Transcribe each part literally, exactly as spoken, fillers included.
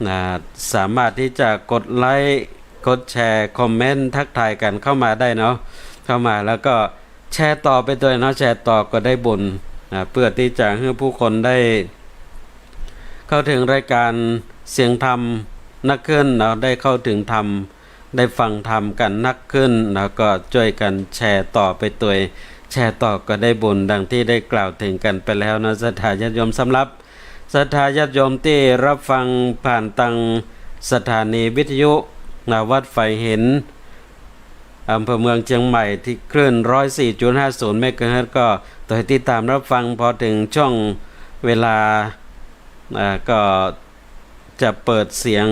นะ สามารถตี้จะกดไลก์ กดแชร์ คอมเมนต์ทักทายกั๋นเข้ามาได้เนาะ เข้ามาแล้วก็แชร์ต่อไปตวยเนาะ แชร์ต่อก็ได้บุญ นะ เปื้อตี้จะหื้อผู้คนได้เข้าเถิงรายก๋านเสียงธรรมนักขึ้นเนาะ ได้เข้าเถิงธรรม ได้ฟังธรรมกั๋นนักขึ้น แล้วก็จ้วยกั๋นแชร์ต่อไปตวย แชร์ต่อก็ได้บุญ ดังตี้ได้กล่าวเถิงกั๋นไปแล้วเนาะ ศรัทธาญาติโยม สำหรับศรัทธาญาติโยมตี้ฮับฟังผ่านตางสถานีวิทยุ นะ วัดฝายหิน อำเภอเมืองเจียงใหม่ ตี้คลื่น ร้อยสี่จุดห้าศูนย์ เมกะเฮิรตซ์ ก็ตวยติดต๋ามฮับฟัง พอเถิงช่วงเวลา อ่า ก็ จะเปิดเสียง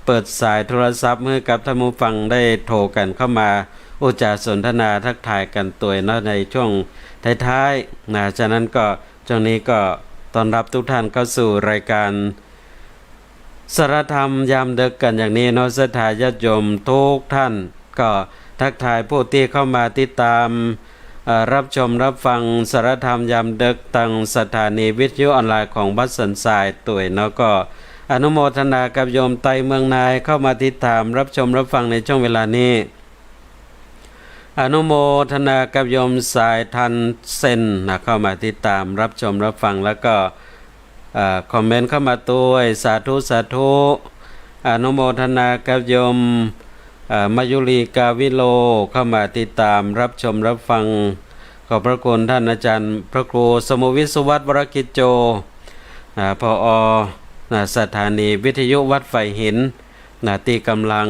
เปิดสายโทรศัพท์หื้อกับต้านผู้ฟังได้โทรกั๋นเข้ามา อู้จ๋าสนทนาทักทายกั๋นตวยเนาะ ในช่วงท้ายๆ นะ ฉะนั้นก็ช่วงนี้ก็ต้อนฮับกู้ต้านเข้าสู่รายก๋านสาระธรรมยามดึกกั๋นอย่างนี้เนาะ ศรัทธาญาติโยมกู้ต้าน ก็ทักทายผู้ตี้เข้ามาติดต๋าม เอ่อ ฮับชมฮับฟังสาระธรรมยามดึกตางสถานีวิทยุออนไลน์ของวัดสันทรายตวยเนาะ ก็อนุโมทนากับโยมไตเมืองนายเข้ามาติดต๋ามฮับชมฮับฟังในช่วงเวลานี้ อนุโมทนากับโยมสายทันเซนนะ เข้ามาติดต๋ามฮับชมฮับฟัง แล้วก็ เอ่อ คอมเมนต์เข้ามาตวย สาธุ สาธุ อนุโมทนากับโยม เอ่อ มายุรี กาวิโล เข้ามาติดต๋ามฮับชมฮับฟัง ขอบพระคุณต้านอาจ๋ารย์พระครูสมุวิศวัฒน์ วรกิจโจ อ่า ผอ นะ สถานีวิทยุวัดฝายหิน นะ ตี้ก่ำลัง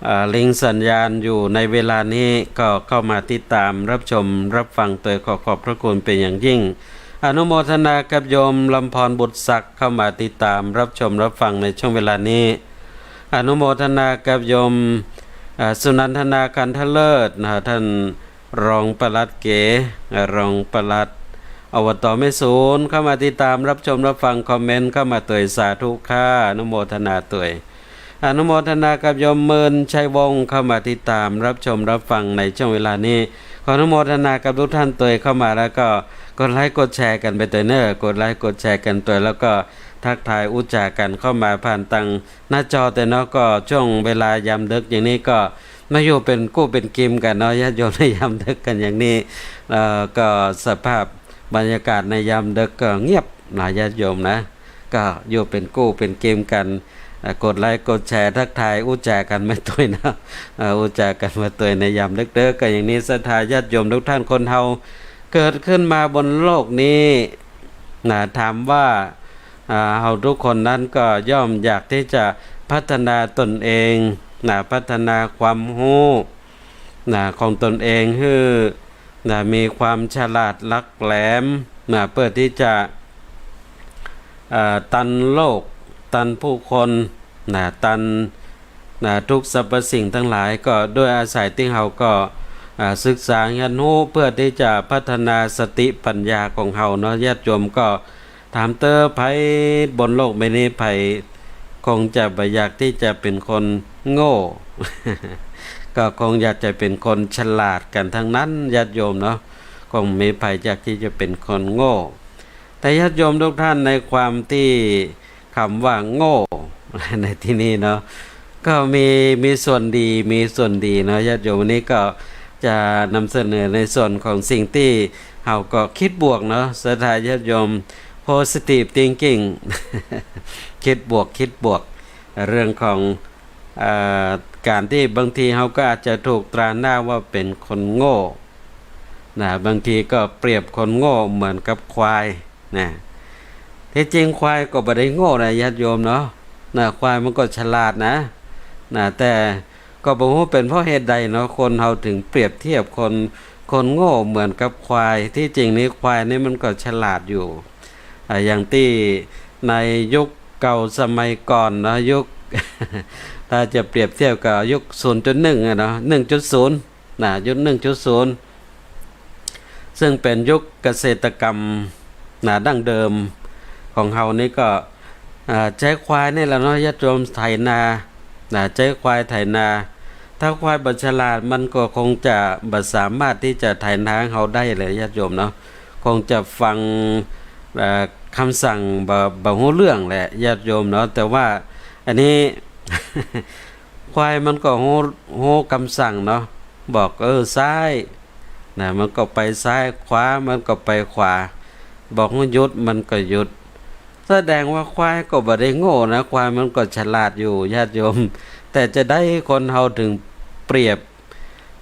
อ่า ลิงก์สัญญาณอยู่ในเวลานี้ ก็เข้ามาติดต๋ามฮับชมฮับฟังตวย ขอขอบพระคุณเป๋นอย่างยิ่ง อนุโมทนากับโยมลำพรบุตรศักดิ์ เข้ามาติดต๋ามฮับชมฮับฟังในช่วงเวลานี้ อนุโมทนากับโยม อ่า สุนันทนา คันธเลิศนะ ต้านรองปลัดเก๋ อ่า รองปลัด อบต แม่สูน เข้ามาติดต๋ามฮับชมฮับฟัง คอมเมนต์เข้ามาตวย สาธุค่ะ อนุโมทนาตวย อนุโมทนากับโยมเมิน ชัยวงศ์ เข้ามาติดต๋ามฮับชมฮับฟังในช่วงเวลานี้ ขออนุโมทนากับกู้ต้านตวยเข้ามา แล้วก็กดไลก์กดแชร์กั๋นไปตวยเน่อ กดไลก์กดแชร์กั๋นตวย แล้วก็ทักทายอู้จ๋ากั๋นเข้ามาผ่านตางหน้าจอตวยเนาะ ก็ช่วงเวลายามดึกอย่างนี้ก็มาอยู่เป๋นกู้เป๋นกิมกั๋นเนาะ ญาติโยมในยามดึกกั๋นอย่างนี้ เอ่อ ก็สภาพบรรยากาศในยามดึกก็เงียบนะ ญาติโยมนะ ก็อยู่เป๋นกู้เป๋นกิมกั๋น อ่ะ กดไลก์กดแชร์ทักทายอู้จ๋ากั๋นมาตวยนะ อ่ะ อู้จ๋ากั๋นมาตวยในยามดึกๆ ก็อย่างนี้ ศรัทธาญาติโยมกู้ต้าน คนเฮาเกิดขึ้นมาบนโลกนี้นะ ถามว่า อ่า เฮากู้คนนั้นก็ย่อมอยากตี้จะพัฒนาตนเองนะ พัฒนาความฮู้นะ ของตนเองหื้อนะ มีความฉลาดหลักแหลมนะ เปื้อตี้จะ อ่า ตันโลก ตันผู้คนนะ ตันนะ กู้สรรพสิ่งตังหลาย ก็ด้วยอาศัยตี้เฮาก็ อ่า ศึกษาเฮียนฮู้ เปื้อตี้จะพัฒนาสติปัญญาของเฮาเนาะ ญาติโยม ก็ถามเต๊อะ ใผบนโลกใบนี้ ใผคงจะบ่อยากตี้จะเป๋นคนโง่ ก็คงอยากจะเป๋นคนฉลาดกั๋นตังนั้น ญาติโยมเนาะ คงบ่มีใผอยากตี้จะเป๋นคนโง่ แต่ญาติโยมกู้ต้าน ในความตี้กำว่าโง่ในตี้นี้เนาะ ก็มี มีส่วนดี มีส่วนดีเนาะ ญาติโยม วันนี้ก็จะนำเสนอในส่วนของสิ่งตี้เฮาก็กึ๊ดบวกเนาะ ศรัทธาญาติโยม positive thinking กึ๊ดบวก กึ๊ดบวก เรื่องของ เอ่อ ก๋านตี้บางทีเฮาก็อาจจะถูกตราหน้าว่าเป๋นคนโง่นะ บางทีก็เปรียบคนโง่เหมือนกับควายนะ ตี้จริงควายก็บ่ได้โง่นะ ญาติโยมเนาะ นะ ควายมันก็ฉลาดนะ นะ แต่ก็บ่ฮู้เป๋นเพราะเหตุใดเนาะ คนเฮาถึงเปรียบเทียบคน คนโง่เหมือนกับควาย ตี้จริงนี้ควายนี่มันก็ฉลาดอยู่ อ่า อย่างตี้ในยุคเก่าสมัยก่อนเนาะ ยุค ถ้าจะเปรียบเทียบกับยุค ศูนย์จุดหนึ่ง อะเนาะ หนึ่งจุดศูนย์ นะ ยุค หนึ่งจุดศูนย์ ซึ่งเป๋นยุคเกษตรกรรมนะ ดั้งเดิมของเฮานี่ก็ อ่า ใจ๊ควายนี่แหละเนาะ ญาติโยม ไถนานะ ใจ๊ควายไถนา ถ้าควายบ่ฉลาด มันก็คงจะบ่สามารถตี้จะไถนาเฮาได้เลย ญาติโยมเนาะ คงจะฟัง เอ่อ กำสั่งบ่ บ่ฮู้เรื่องแหละญาติโยมเนาะ แต่ว่าอันนี้ ควายมันก็ฮู้ ฮู้กำสั่งเนาะ บอก เออ ซ้าย นะ มันก็ไปซ้าย ขวา มันก็ไปขวา บอกให้หยุด มันก็หยุด แสดงว่าควายก็บ่ได้โง่นะ ควายมันก็ฉลาดอยู่ญาติโยม แต่จะได้คนเฮาถึงเปรียบ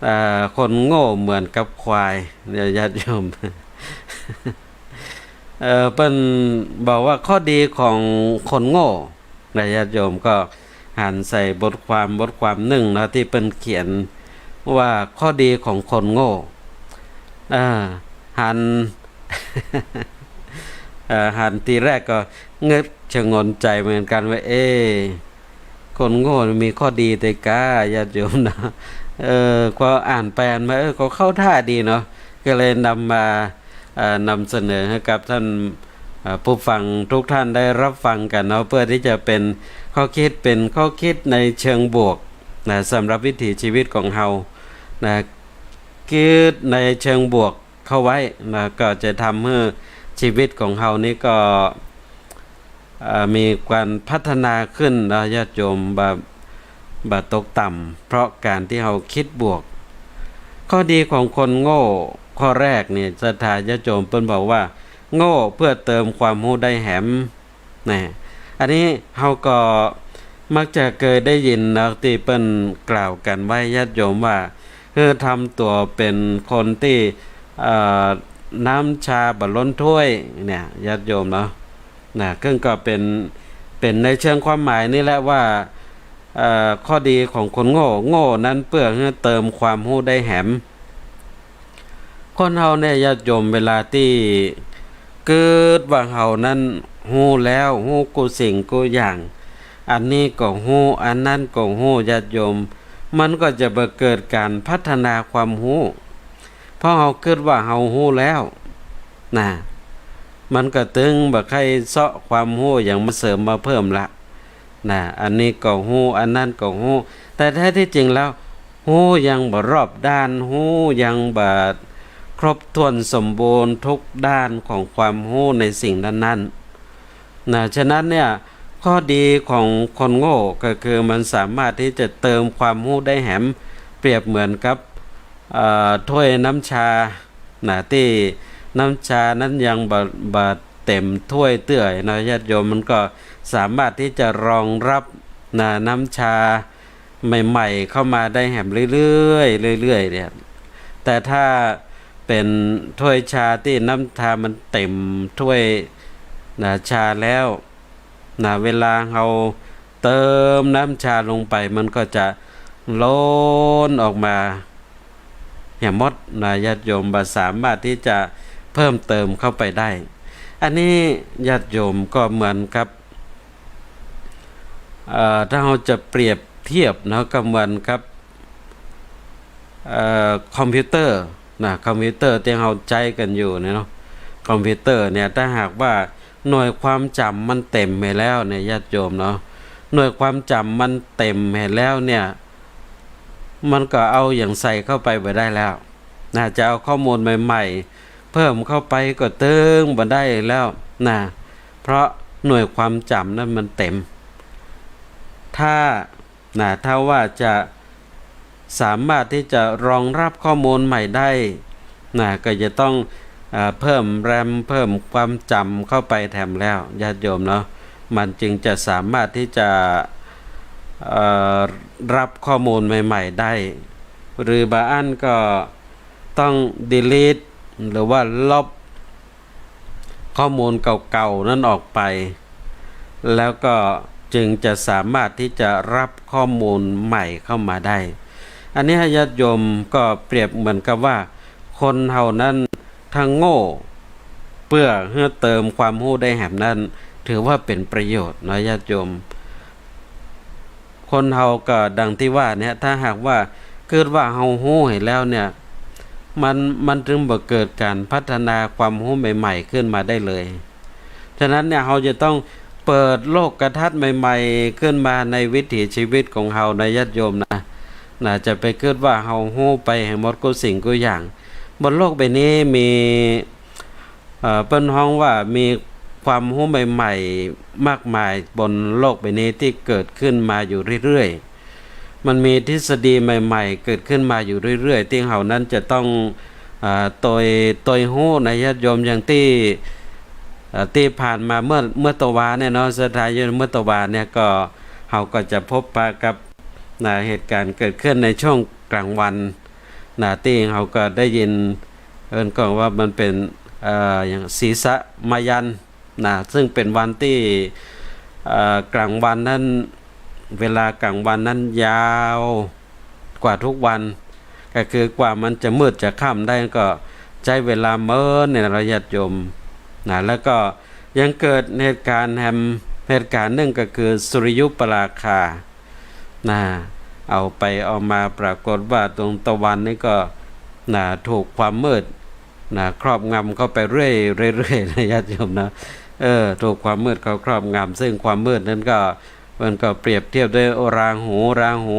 อ่า คนโง่เหมือนกับควายเนี่ยญาติโยม เอ่อ เปิ้นบอกว่าข้อดีของคนโง่นะญาติโยม ก็หันใส่บทความ บทความนึ่งเนาะ ตี้เปิ้นเขียนว่าข้อดีของคนโง่ อ่า หัน เอ่อ หันตี้แรกก็เงือกชะงนใจ๋เหมือนกั๋นว่า เอ๊ะ คนโง่มีข้อดีเตื้อก้า ญาติโยมเนาะ เออ พออ่านไปอ่านมา เออ ก็เข้าท่าดีเนาะ ก็เลยนำมา เอ่อ นำเสนอหื้อกับต้าน เอ่อ ผู้ฟังทุกท่านได้รับฟังกั๋นเนาะ เพื่อตี้จะเป๋นข้อคิด เป๋นข้อคิดในเชิงบวกนะ สำหรับวิถีชีวิตของเฮานะ กึ๊ดในเชิงบวกเข้าไว้นะ ก็จะทำหื้อชีวิตของเฮานี้ก็ เอ่อ มีก๋านพัฒนาขึ้นนะญาติโยม บ่ บ่ตกต่ำ เพราะก๋านตี้เฮากึ๊ดบวก ข้อดีของคนโง่ข้อแรกนี่ ศรัทธาญาติโยม เปิ้นบอกว่า โง่เพื่อเติมความฮู้ได้แหม นะ อันนี้เฮาก็มักจะเกยได้ยินนะ ตี้เปิ้นกล่าวกั๋นไว้ญาติโยมว่า หื้อทำตั๋วเป๋นคนตี้ เอ่อ น้ำชาบ่ล้นถ้วยเนี่ยญาติโยมเนาะ นะ ซึ่งก็เป๋น เป๋นในเชิงความหมายนี่แหละว่า เอ่อ ข้อดีของคนโง่ โง่นั้นเปื้อหื้อเติมความฮู้ได้แหม คนเฮาเนี่ยญาติโยม เวลาตี้กึ๊ดว่าเฮานั้นฮู้แล้ว ฮู้กู้สิ่งกู้อย่าง อันนี้ก็ฮู้ อันนั้นก็ฮู้ ญาติโยม มันก็จะบ่เกิดก๋านพัฒนาความฮู้ เพราะเฮากึ๊ดว่าเฮาฮู้แล้วนะ มันก็ตึงบ่ใค่เซาะความฮู้หยังมาเสริมมาเพิ่มละนะ อันนี้ก็ฮู้ อันนั้นก็ฮู้ แต่แท้ตี้จริงแล้ว ฮู้ยังบ่รอบด้าน ฮู้ยังบ่ครบถ้วนสมบูรณ์ทุกด้านของความฮู้ในสิ่งนั้นๆ นะ ฉะนั้นเนี่ย ข้อดีของคนโง่ก็คือมันสามารถตี้จะเติมความฮู้ได้แหม เปรียบเหมือนกับ เอ่อ ถ้วยน้ำชา นะ ตี้น้ำชานั้นยังบ่ บ่เต๋มถ้วยเตื้อนะญาติโยม มันก็สามารถตี้จะรองรับ นะ น้ำชาใหม่ๆ เข้ามาได้แหมเรื่อยๆ เรื่อยๆ เนี่ย แต่ถ้าเป๋นถ้วยชาตี้น้ำชามันเต๋มถ้วย นะ ชาแล้ว นะ เวลาเฮาเติมน้ำชาลงไป มันก็จะล้นออกมาแหมหมดนะญาติโยม บ่สามารถตี้จะเพิ่มเติมเข้าไปได้ อันนี้ญาติโยมก็เหมือนกับ เอ่อ ถ้าเฮาจะเปรียบเทียบเนาะ ก็เหมือนกับ เอ่อ คอมพิวเตอร์นะ คอมพิวเตอร์ตี้เฮาใจ๊กั๋นอยู่เนี่ยเนาะ คอมพิวเตอร์เนี่ย ถ้าหากว่าหน่วยความจ๋ำมันเต๋มไปแล้วเนี่ยญาติโยมเนาะ หน่วยความจ๋ำมันเต๋มไปแล้วเนี่ย มันก็เอาหยังใส่เข้าไปบ่ได้แล้วนะ จะเอาข้อมูลใหม่ๆ เพิ่มเข้าไปก็ตึงบ่ได้แล้วนะ เพราะหน่วยความจ๋ำนั้นมันเต๋ม ถ้า นะ ถ้าว่าจะสามารถตี้จะรองรับข้อมูลใหม่ได้นะ ก็จะต้อง เอ่อ เพิ่มแรม เพิ่มความจ๋ำเข้าไปแถมแล้ว ญาติโยมเนาะ มันจึงจะสามารถตี้จะ เอ่อ รับข้อมูลใหม่ๆ ได้ หรือบางอันก็ต้อง delete หรือว่าลบ ข้อมูลเก่าๆ นั้นออกไป แล้วก็จึงจะสามารถตี้จะรับข้อมูลใหม่เข้ามาได้ อันนี้ญาติโยมก็เปรียบเหมือนกับว่าคนเฮานั้นถ้าโง่ เปื้อหื้อเติมความฮู้ได้แหมนั้น ถือว่าเป๋นประโยชน์เนาะญาติโยม คนเฮาก็ดังตี้ว่าเนี่ย ถ้าหากว่ากึ๊ดว่าเฮาฮู้หั้นแล้วเนี่ย มัน มันจึงบ่เกิดก๋านพัฒนาความฮู้ใหม่ๆ ขึ้นมาได้เลย ฉะนั้นเนี่ย เฮาจะต้องเปิดโลกทัศน์ใหม่ๆ ขึ้นมาในวิถีชีวิตของเฮานะญาติโยมนะ นะ จะไปกึ๊ดว่าเฮาฮู้ไปแหมหมดกู้สิ่งกู้อย่าง บนโลกใบนี้มี เอ่อ เปิ้นฮ้องว่ามีความฮู้ใหม่ๆ มากมายบนโลกใบนี้ตี้เกิดขึ้นมาอยู่เรื่อยๆ มันมีทฤษฎีใหม่ๆ เกิดขึ้นมาอยู่เรื่อยๆ ตี้เฮานั้นจะต้อง เอ่อ ตวย ตวยฮู้นะญาติโยม อย่างตี้ เอ่อ ตี้ผ่านมาเมื่อ เมื่อตะวาเนี่ยเนาะ ศรัทธาญาติโยม เมื่อตะวาเนี่ยก็ เฮาก็จะพบปะกับ นะ เหตุการณ์เกิดขึ้นในช่วงกลางวัน นะ ตี้เฮาก็ได้ยิน เอิ้นก็ว่ามันเป๋น เอ่อ อย่างสีสะมายัน นะ ซึ่งเป๋นวันตี้ เอ่อ กลางวันนั้น เวลากลางวันนั้นยาวกว่าทุกวัน ก็คือกว่ามันจะมืดจะค่ำได้ก็ใจ๊เวลาเมินเนี่ยนะญาติโยม นะ แล้วก็ยังเกิดเหตุการณ์แหม เหตุการณ์นึ่งก็คือสุริยุปราคา นะ เอาไปเอามาปรากฏว่าดวงตะวันนี่ก็ นะ ถูกความมืด นะ ครอบงำเข้าไปเรื่อยๆ เรื่อยๆ นะญาติโยมนะ เออ ถูกความมืดเข้าครอบงำ ซึ่งความมืดนั้นก็ มันก็เปรียบเทียบด้วยราหู ราหู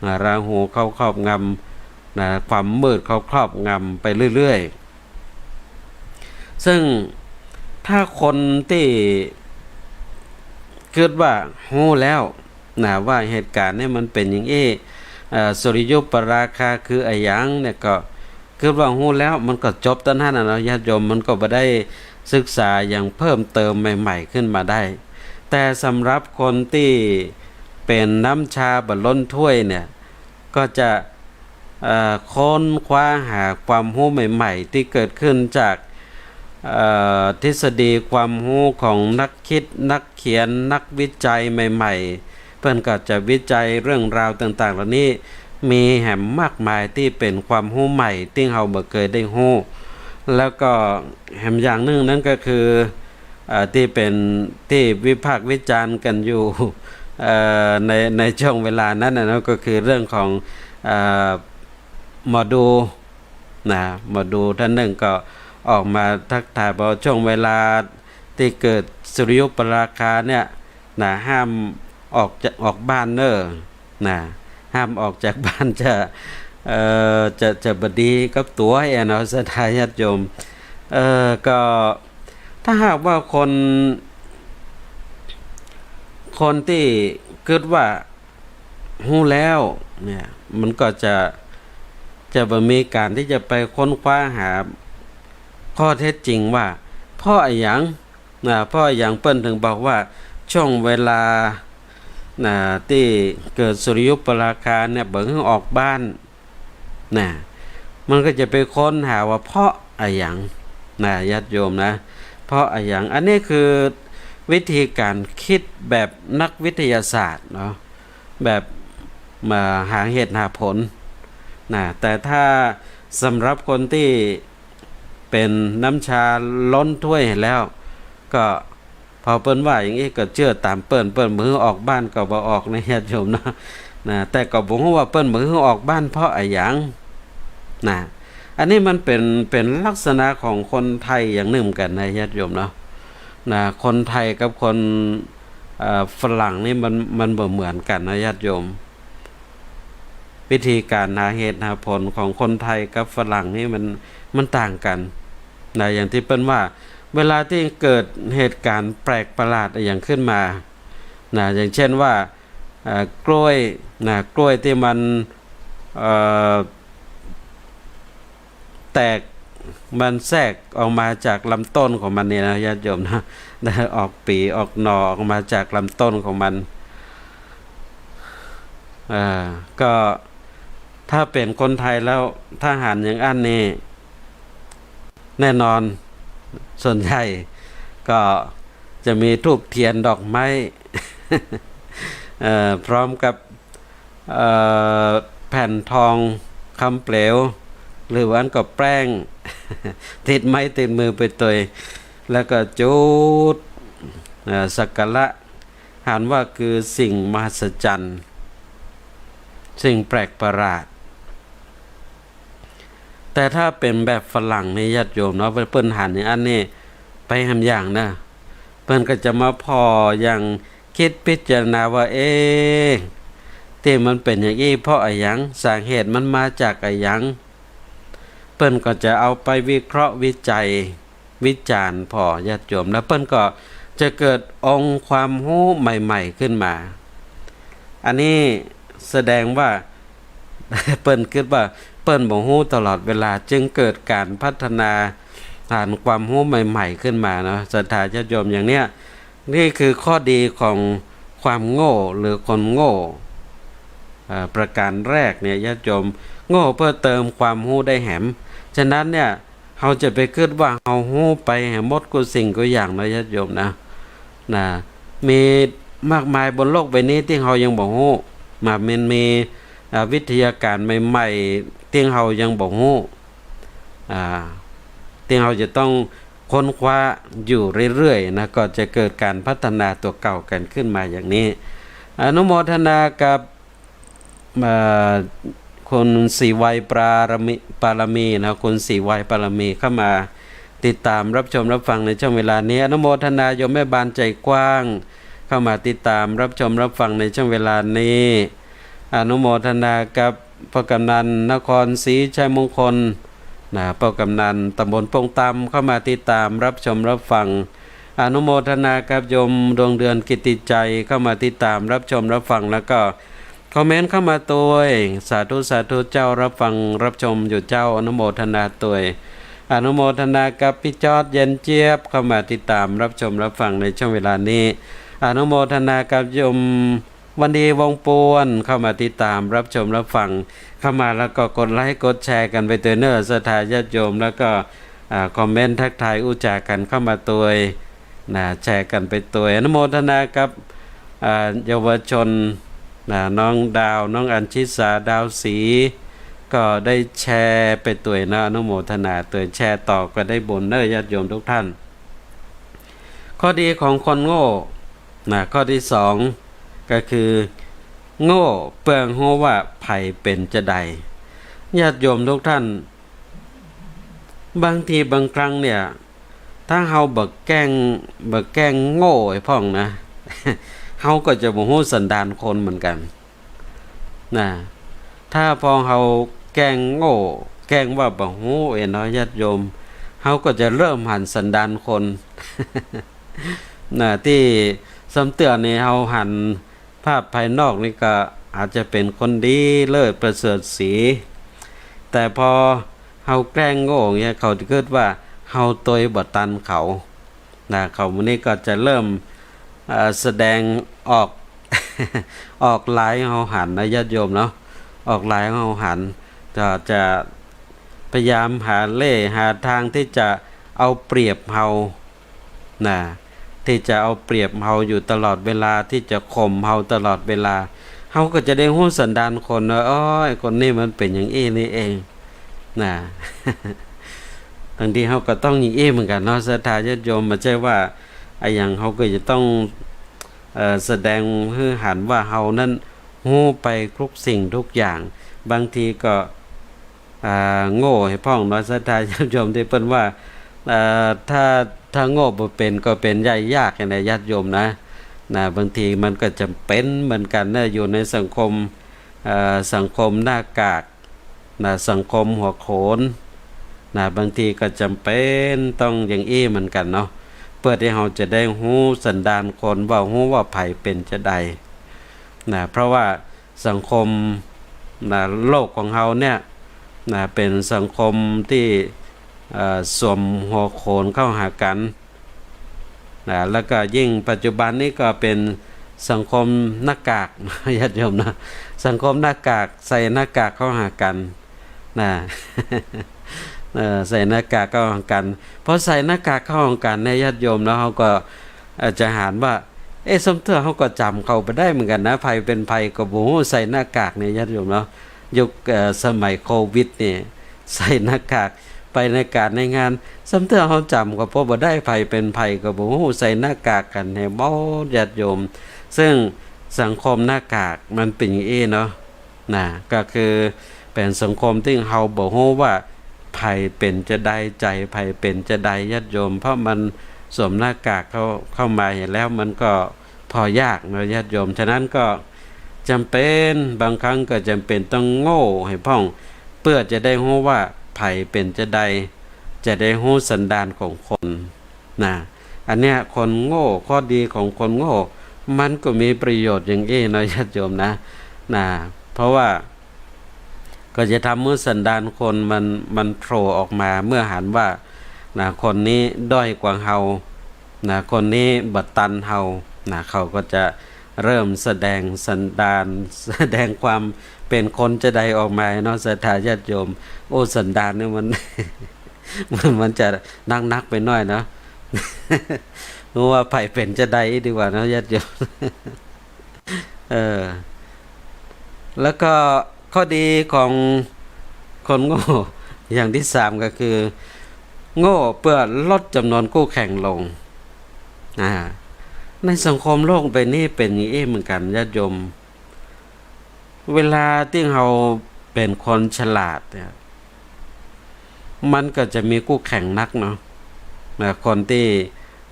นะ ราหูเข้าครอบงำ นะ ความมืดเข้าครอบงำไปเรื่อยๆ ซึ่งถ้าคนตี้กึ๊ดว่าฮู้แล้ว นะ ว่าเหตุการณ์เนี่ยมันเป๋นอย่างอี้ เอ่อ สุริยุปราคาคืออะหยังเนี่ย ก็กึ๊ดว่าฮู้แล้ว มันก็จบเต้าหั้นน่ะเนาะญาติโยม มันก็บ่ได้ศึกษาอย่างเพิ่มเติมใหม่ๆ ขึ้นมาได้ แต่สำหรับคนตี้เป๋นน้ำชาบ่ล้นถ้วยเนี่ย ก็จะ เอ่อ ค้นคว้าหาความฮู้ใหม่ๆ ตี้เกิดขึ้นจาก เอ่อ ทฤษฎีความฮู้ของนักคิด นักเขียน นักวิจัยใหม่ๆ เปิ้นก็จะวิจัยเรื่องราวต่างๆ เหล่านี้ มีแหมมากมายตี้เป๋นความฮู้ใหม่ตี้เฮาบ่เกยได้ฮู้ แล้วก็แหมอย่างนึ่งนั้นก็คือ เอ่อ ตี้เป๋นตี้วิพากษ์วิจารณ์กั๋นอยู่ เอ่อ ใน ในช่วงเวลานั้นน่ะเนาะ ก็คือเรื่องของ เอ่อ หมอดู นะ หมอดูต้านนึ่งก็ออกมาทักทาย บอกช่วงเวลาตี้เกิดสุริยุปราคาเนี่ย นะ ห้ามออกจาก ออกบ้านเน่อ นะ ห้ามออกจากบ้าน จะ เอ่อ จะ จะบ่ดีกับตั๋วแอ่เนาะ ศรัทธาญาติโยม เอ่อ ก็ถ้าหากว่าคน คนตี้กึ๊ดว่าฮู้แล้วเนี่ย มันก็จะ จะบ่มีก๋านตี้จะไปค้นคว้าหาข้อเท็จจริงว่า เพราะอะหยัง นะ เพราะอะหยังเปิ้นถึงบอกว่าช่วงเวลา นะ ตี้เกิดสุริยุปราคาเนี่ย บ่หื้อออกบ้าน นะ มันก็จะไปค้นหาว่าเพราะอะหยัง นะ ญาติโยมนะ เพราะอะหยัง อันนี้คือวิธีก๋านกึ๊ดแบบนักวิทยาศาสตร์เนาะ แบบมาหาเหตุหาผล นะ แต่ถ้าสำหรับคนตี้เป๋นน้ำชาล้นถ้วยแล้ว ก็ พอเปิ้นว่าอย่างอี้ก็เจื้อต๋ามเปิ้น เปิ้นบ่หื้อออกบ้านก็บ่ออกนะญาติโยมเนาะ นะ แต่ก็บ่ฮู้ว่าเปิ้นบ่หื้อออกบ้านเพราะอะหยัง นะ อันนี้มันเป๋น เป๋นลักษณะของคนไทยอย่างนึ่งเหมือนกั๋นนะญาติโยมเนาะ นะ คนไทยกับคน เอ่อ ฝรั่งนี่มัน มันบ่เหมือนกั๋นนะญาติโยม วิธีก๋านหาเหตุหาผลของคนไทยกับฝรั่งนี่มัน มันต่างกั๋น นะ อย่างตี้เปิ้นว่า เวลาตี้เกิดเหตุก๋ารณ์แปลกประหลาดอะหยังขึ้นมา นะ อย่างเช่นว่า เอ่อ กล้วย นะ กล้วยตี้มัน เอ่อ แตก มันแซกออกมาจากลำต้นของมันนี่นะญาติโยมนะ ได้ออกปี๋ออกหน่อออกมาจากลำต้นของมัน อ่า ก็ถ้าเป๋นคนไทยแล้ว ถ้าหันอย่างอั้นนี่ แน่นอน ส่วนใหญ่ก็จะมีธูปเทียนดอกไม้ เอ่อ พร้อมกับ เอ่อ แผ่นทองคำเปลว หรือว่าอันก็แป้ง ติดไม้ติดมือไปตวย แล้วก็จุด เอ่อ สักการะ หันว่าคือสิ่งมหัศจรรย์ สิ่งแปลกประหลาด แต่ถ้าเป๋นแบบฝรั่งนี่ญาติโยมเนาะ เปิ้นหันอย่างอั้นนี่ ไปแหมอย่างนะ เปิ้นก็จะมาผ่ออย่าง กึ๊ดพิจารณาว่า เอ๊ะ ตี้มันเป๋นอย่างอี้เพราะอะหยัง สาเหตุมันมาจากอะหยัง เปิ้นก็จะเอาไปวิเคราะห์วิจัย วิจารณ์ผ่อญาติโยม แล้วเปิ้นก็จะเกิดองค์ความฮู้ใหม่ๆ ขึ้นมา อันนี้แสดงว่า เปิ้นกึ๊ดว่าเปิ้นบ่ฮู้ตลอดเวลา จึงเกิดก๋านพัฒนาฐานความฮู้ใหม่ๆ ขึ้นมาเนาะ ศรัทธาญาติโยม อย่างเนี้ย นี่คือข้อดีของความโง่หรือคนโง่ เอ่อ ประการแรกเนี่ย ญาติโยม โง่เพื่อเติมความฮู้ได้แหม ฉะนั้นเนี่ย เฮาจะไปกึ๊ดว่าเฮาฮู้ไปแหมหมดกู้สิ่งกู้อย่างนะ ญาติโยมนะ นะ มีมากมายบนโลกใบนี้ตี้เฮายังบ่ฮู้ มา มันมี อ่า วิทยาการใหม่ๆ ตี้เฮายังบ่ฮู้ อ่า ตี้เฮาจะต้องค้นคว้าอยู่เรื่อยๆ นะ ก็จะเกิดก๋านพัฒนาตั๋วเก่ากั๋นขึ้นมาอย่างนี้ อนุโมทนากับ เอ่อ คุณศรีไวยปารมี ปารมีนะ คุณศรีไวยปารมีเข้ามาติดตามรับชมรับฟังในช่วงเวลานี้ อนุโมทนาโยมแม่บานใจกว้าง เข้ามาติดตามรับชมรับฟังในช่วงเวลานี้ อนุโมทนากับป้อก๋ำนันนครศรีชัยมงคล นะ ป้อก๋ำนันตำบลโป่งตำ เข้ามาติดตามรับชมรับฟัง อนุโมทนากับโยมดวงเดือนกิตติชัย เข้ามาติดตามรับชมรับฟัง แล้วก็คอมเมนต์เข้ามาตวย สาธุ สาธุเจ้า รับฟังรับชมอยู่เจ้า อนุโมทนาตวย อนุโมทนากับปี้จอร์จ เย็นเจี๊ยบ เข้ามาติดตามรับชมรับฟังในช่วงเวลานี้ อนุโมทนากับโยมวันดี วงศ์ปวน เข้ามาติดตามรับชมรับฟัง เข้ามาแล้วก็กดไลก์กดแชร์กั๋นไปตวยเน่อ ศรัทธาญาติโยม แล้วก็ อ่า คอมเมนต์ทักทายอู้จ๋ากั๋นเข้ามาตวย นะ แชร์กั๋นไปตวย อนุโมทนากับ อ่า เยาวชน นะ น้องดาว น้องอัญชิสา ดาวศรี ก็ได้แชร์ไปตวยนะ อนุโมทนาตวย แชร์ต่อก็ได้บุญเน่อ ญาติโยมทุกท่าน ข้อดีของคนโง่ นะ ข้อตี้สอง ก็คือ โง่เปื้อฮู้ว่าภัยเป๋นจาใด ญาติโยมทุกท่าน บางทีบางครั้งเนี่ย ถ้าเฮาบ่แกล้ง บ่แกล้งโง่ไอ้พ่องนะ เฮาก็จะบ่ฮู้สันดานคนเหมือนกั๋น นะ ถ้าพอเฮาแกล้งโง่ แกล้งว่าบ่ฮู้เองเนาะ ญาติโยม เฮาก็จะเริ่มหันสันดานคน นะ ตี้ซ้ำเตื้อนี่เฮาหันภาพภายนอกนี่ก็อาจจะเป๋นคนดีเลิศประเสริฐศรี แต่พอเฮาแกล้งโง่อย่างเงี้ย เขาจะกึ๊ดว่าเฮาตวยบ่ตันเขา นะ เขาหมู่นี้ก็จะเริ่ม เอ่อ แสดงออก ออกลายหื้อเฮาหันนะ ญาติโยมเนาะ ออกลายหื้อเฮาหัน ก็จะพยายามหาเล่ห์หาตางตี้จะเอาเปรียบเฮา นะ ตี้จะเอาเปรียบเฮาอยู่ตลอดเวลา ตี้จะข่มเฮาตลอดเวลา เฮาก็จะได้ฮู้สันดานคนว่า โอ้ย คนนี้มันเป๋นอย่างอี้นี่เอง นะ บางทีเฮาก็ต้องอย่างอี้เหมือนกั๋นเนาะ ศรัทธาญาติโยม บ่ใจ้ว่าอะหยังเฮาก็จะต้อง เอ่อ แสดงหื้อหันว่าเฮานั้นฮู้ไปทุกสิ่งทุกอย่าง บางทีก็ อ่า โง่ไอ้พ่องเนาะ ศรัทธาญาติโยม ตี้เปิ้นว่า เอ่อ ถ้า ถ้าโง่บ่เป๋นก็เป๋นใหญ่ยากนะ ญาติโยมนะ นะ บางทีมันก็จ๋ำเป๋นเหมือนกั๋นนะ อยู่ในสังคม เอ่อ สังคมหน้ากาก นะ สังคมหัวโขน นะ บางทีก็จ๋ำเป๋นต้องอย่างอี้เหมือนกั๋นเนาะ เปื้อตี้เฮาจะได้ฮู้สันดานคน ว่าฮู้ว่าใผเป๋นจาใด นะ เพราะว่าสังคม นะ โลกของเฮาเนี่ย นะ เป๋นสังคมตี้ เอ่อ สวมหัวโขนเข้าหากั๋น นะ แล้วก็ยิ่งปัจจุบันนี้ก็เป๋นสังคมหน้ากาก ญาติโยมนะ สังคมหน้ากาก ใส่หน้ากากเข้าหากั๋น นะ เออ ใส่หน้ากากเข้าหากั๋น พอใส่หน้ากากเข้าหากั๋นเนี่ย ญาติโยม แล้วเฮาก็ เอ่อ จะหันว่า เอ๊ะ ซ้ำเตื้อเฮาก็จ๋ำเขาบ่ได้เหมือนกั๋นนะ ใผเป๋นใผก็บ่ฮู้ ใส่หน้ากากเนี่ย ญาติโยมเนาะ ยุค เอ่อ สมัยโควิดนี่ ใส่หน้ากากไปในก๋านในงาน ซ้ำเตื้อเฮาจ๋ำก็ปอบ่ได้ ใผเป๋นใผก็บ่ฮู้ ใส่หน้ากากกั๋นแหมด ญาติโยม ซึ่งสังคมหน้ากากมันเป๋นอย่างอี้เนาะ นะ ก็คือเป๋นสังคมตี้เฮาบ่ฮู้ว่าใผเป๋นจาใด ใจ๋ใผเป๋นจาใด ญาติโยม เพราะมันสวมหน้ากากเข้า เข้ามาหั้นแล้ว มันก็ผ่อยากเนาะ ญาติโยม ฉะนั้นก็จ๋ำเป๋น บางครั้งก็จ๋ำเป๋นต้องโง่ไอ้พ่อง เปื้อจะได้ฮู้ว่าใผเป๋นจาใด จะได้ฮู้สันดานของคน นะ อันเนี้ยคนโง่ ข้อดีของคนโง่ มันก็มีประโยชน์อย่างอี้เนาะ ญาติโยมนะ นะ เพราะว่าก็จะทำหื้อสันดานคนมัน มันโผล่ออกมา เมื่อหันว่า นะ คนนี้ด้อยกว่าเฮา นะ คนนี้บ่ตันเฮา นะ เขาก็จะเริ่มแสดงสันดาน แสดงความเป๋นคนจาใดออกมาเนาะ ศรัทธาญาติโยม โอ้ สันดานเนี่ยมัน มัน มันจะนักๆ ไปหน้อยเนาะ ฮู้ว่าใผเป๋นจาใดดีกว่าเนาะ ญาติโยม เออ แล้วก็ข้อดีของคนโง่ อย่างที่สามก็คือ โง่เพื่อลดจ๋ำนวนคู่แข่งลง อ่า ในสังคมโลกใบนี้เป๋นอย่างอี้เหมือนกั๋น ญาติโยม เวลาตี้เฮาเป๋นคนฉลาดเนี่ย มันก็จะมีคู่แข่งนักเนาะ นะ คนตี้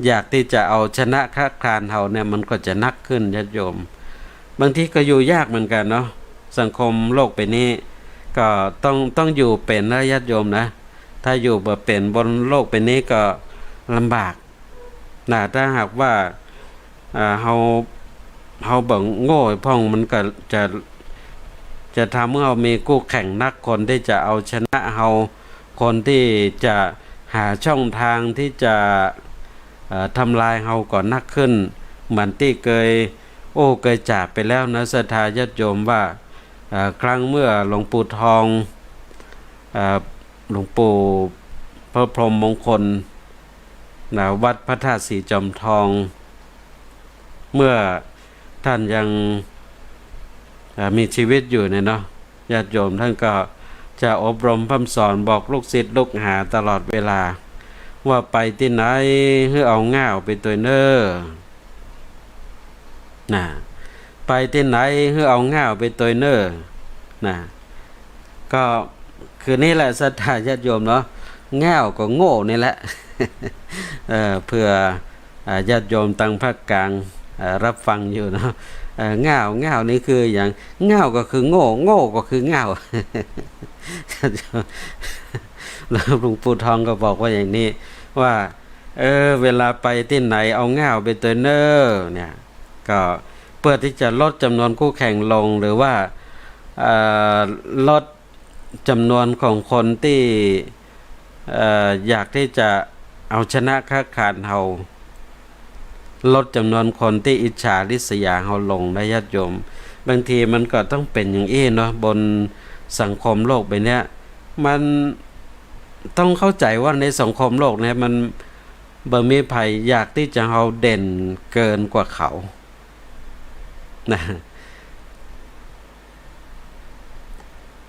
อยากตี้จะเอาชนะคละคลานเฮาเนี่ย มันก็จะนักขึ้น ญาติโยม บางทีก็อยู่ยากเหมือนกั๋นเนาะ สังคมโลกใบนี้ ก็ต้อง ต้องอยู่เป๋นนะ ญาติโยมนะ ถ้าอยู่บ่เป๋นบนโลกใบนี้ก็ลำบาก นะ ถ้าหากว่า อ่า เฮา เฮาบ่โง่พ่อง มันก็จะ จะทำหื้อเฮามีคู่แข่งนัก คนตี้จะเอาชนะเฮา คนตี้จะหาช่องทางตี้จะ เอ่อ ทำลายเฮาก็นักขึ้น เหมือนตี้เกย โอ้ เกยจ๋าไปแล้วนะ ศรัทธาญาติโยม ว่า เอ่อ ครั้งเมื่อหลวงปู่ทอง เอ่อ หลวงปู่พระพรหมมงคล นะ วัดพระธาตุศรีจอมทอง เมื่อท่านยัง เอ่อ มีชีวิตอยู่เนี่ยเนาะ ญาติโยม ท่านก็จะอบรมพร่ำสอนบอกลูกศิษย์ลูกหาตลอดเวลา ว่าไปตี้ไหนหื้อเอาง่าวไปตวยเน่อ นะ ไปตี้ไหนหื้อเอาง่าวไปตวยเน่อ นะ ก็คือนี่แหละ ศรัทธาญาติโยมเนาะ ง่าวก็โง่นี่แหละ เออ เผื่อ อ่า ญาติโยมตางภาคกลาง เอ่อ รับฟังอยู่เนาะ เอ่อ ง่าว ง่าวนี่คือหยัง ง่าวก็คือโง่ โง่ก็คือง่าว แล้วหลวงปู่ทองก็บอกว่าอย่างนี้ ว่า เออ เวลาไปตี้ไหนเอาง่าวไปตวยเน่อ เนี่ย ก็เพื่อตี้จะลดจ๋ำนวนคู่แข่งลง หรือว่า เอ่อ ลดจ๋ำนวนของคนตี้ เอ่อ อยากตี้จะเอาชนะคละคลานเฮา ลดจ๋ำนวนคนตี้อิจฉาริษยาเฮาลงนะ ญาติโยม บางทีมันก็ต้องเป๋นอย่างอี้เนาะ บนสังคมโลกใบเนี้ย มันต้องเข้าใจ๋ว่าในสังคมโลกเนี้ย มันบ่มีใผอยากตี้จะเฮาเด่นเกินกว่าเขา นะ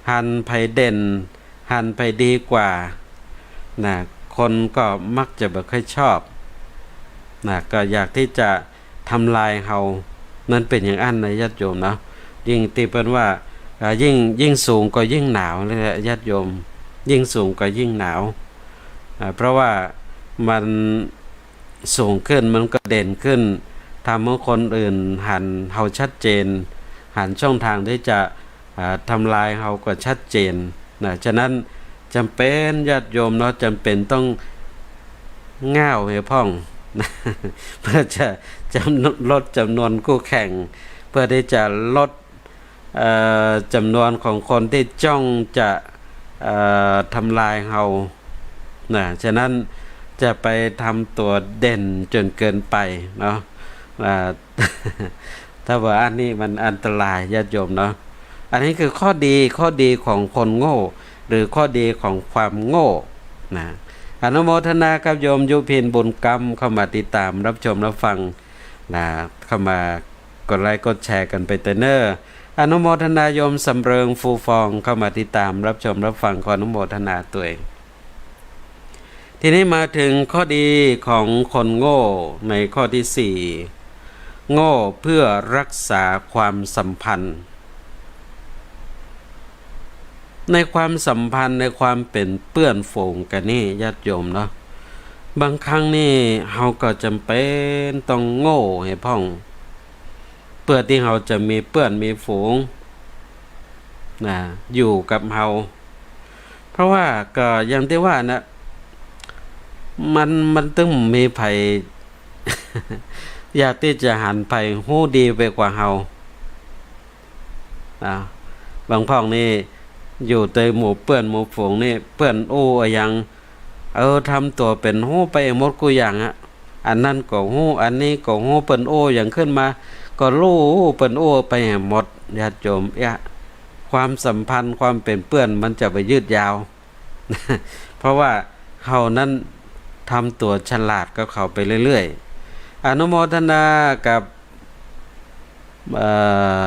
หันใผเด่น หันใผดีกว่า นะ คนก็มักจะบ่ค่อยชอบ นะ ก็อยากตี้จะทำลายเฮา มันเป๋นอย่างอั้นนะ ญาติโยมเนาะ ยิ่งตี้เปิ้นว่า อ่า ยิ่ง ยิ่งสูงก็ยิ่งหนาวเลยแหละ ญาติโยม ยิ่งสูงก็ยิ่งหนาว อ่า เพราะว่ามัน สูงขึ้นมันก็เด่นขึ้น ทำหื้อคนอื่นหันเฮาชัดเจน หันช่องทางตี้จะ อ่า ทำลายเฮาก็ชัดเจนนะ ฉะนั้นจ๋ำเป๋นญาติโยมเนาะ จ๋ำเป๋นต้องง่าวหื้อพ่อง เพื่อจะ จ๋ำ ลดจ๋ำนวนคู่แข่ง เพื่อตี้จะลด เอ่อ จ๋ำนวนของคนตี้จ้องจะ เอ่อ ทำลายเฮา นะ ฉะนั้นจะไปทำตั๋วเด่นจ๋นเกินไปเนาะ อ่า ถ้าว่าอันนี้มันอันตรายญาติโยมเนาะ อันนี้คือข้อดี ข้อดีของคนโง่ หรือข้อดีของความโง่ นะ อนุโมทนากับโยมยุพินบุญกำเข้ามาติดตามรับชมรับฟัง นะ เข้ามากดไลก์กดแชร์กั๋นไปเต๊อะเน่อ อนุโมทนาโยมสำเริงฟูฟองเข้ามาติดตามรับชมรับฟัง ขออนุโมทนาตวย ทีนี้มาเถิงข้อดีของคนโง่ในข้อตี้สี่ โง่เพื่อรักษาความสัมพันธ์ ในความสัมพันธ์ ในความเป๋นเปื้อนฝูงกั๋นนี่ญาติโยมเนาะ บางครั้งนี่เฮาก็จ๋ำเป๋นต้องโง่หื้อพ่อง เปื้อตี้เฮาจะมีเปื้อนมีฝูง นะ อยู่กับเฮา เพราะว่าก็อย่างตี้ว่านะ มัน มันตึงมีใผ อยากตี้จะหันใผฮู้ดีไปกว่าเฮา นะ บางพ่องนี่อยู่ในหมู่เปื้อนหมู่ฝูงนี่ เปื้อนอู้อะหยัง เออ ทำตั๋วเป๋นฮู้ไปหมดกู้อย่างอะ อันนั้นก็ฮู้ อันนี้ก็ฮู้ เปิ้นอู้อะหยังขึ้นมา ก็ฮู้ เปิ้นอู้ไปแหมหมด ญาติโยม เอ๊ะ ความสัมพันธ์ความเป๋นเปื้อนมันจะบ่ยืดยาว เพราะว่าเฮานั้นทำตั๋วฉลาดกับเขาไปเรื่อยๆ อนุโมทนากับ เอ่อ